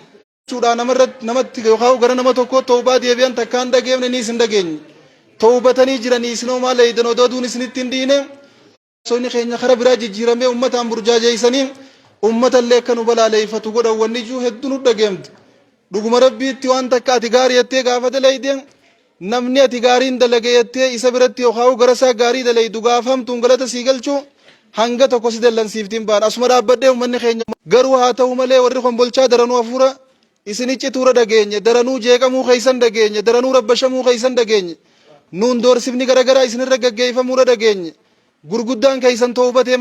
Jechuudha namarratti namatti yookaan gara nama tokkoo towbaa deebi'an takkaan dhageefne niis hin dhageenye. Towbatanii jiranii isinoo maal eeydan odoo aduun isinitti hin dhiine. Haasofni keenya kara biraa jijjiiramee ummataan burjaajeessanii ummatallee akka nu balaaleeffatu godhan wanni jiru hedduu nu dhageemti. Dhuguma Rabbiitti waan takka ati gaarii jettee gaafa dalayde namni ati gaariin dalage jettee isa biratti yookaan gara isaa gaarii dalaydu gaafa hamtuun galata sii galchu hanga tokko si dallansiiftiin ba'an. Asuma dhaabbadhee ummanni keenya garuu haa ta'u malee warri kombolchaa daranuu hafuura isin iccituura dhageenye daranuu jeeqamuu keessan dhageenye daranuu rabbashamuu keessan dhageenye nuun doorsifni garagaraa isinirra gaggeeffamuudha dhageenye gurguddaan keessan toobatee.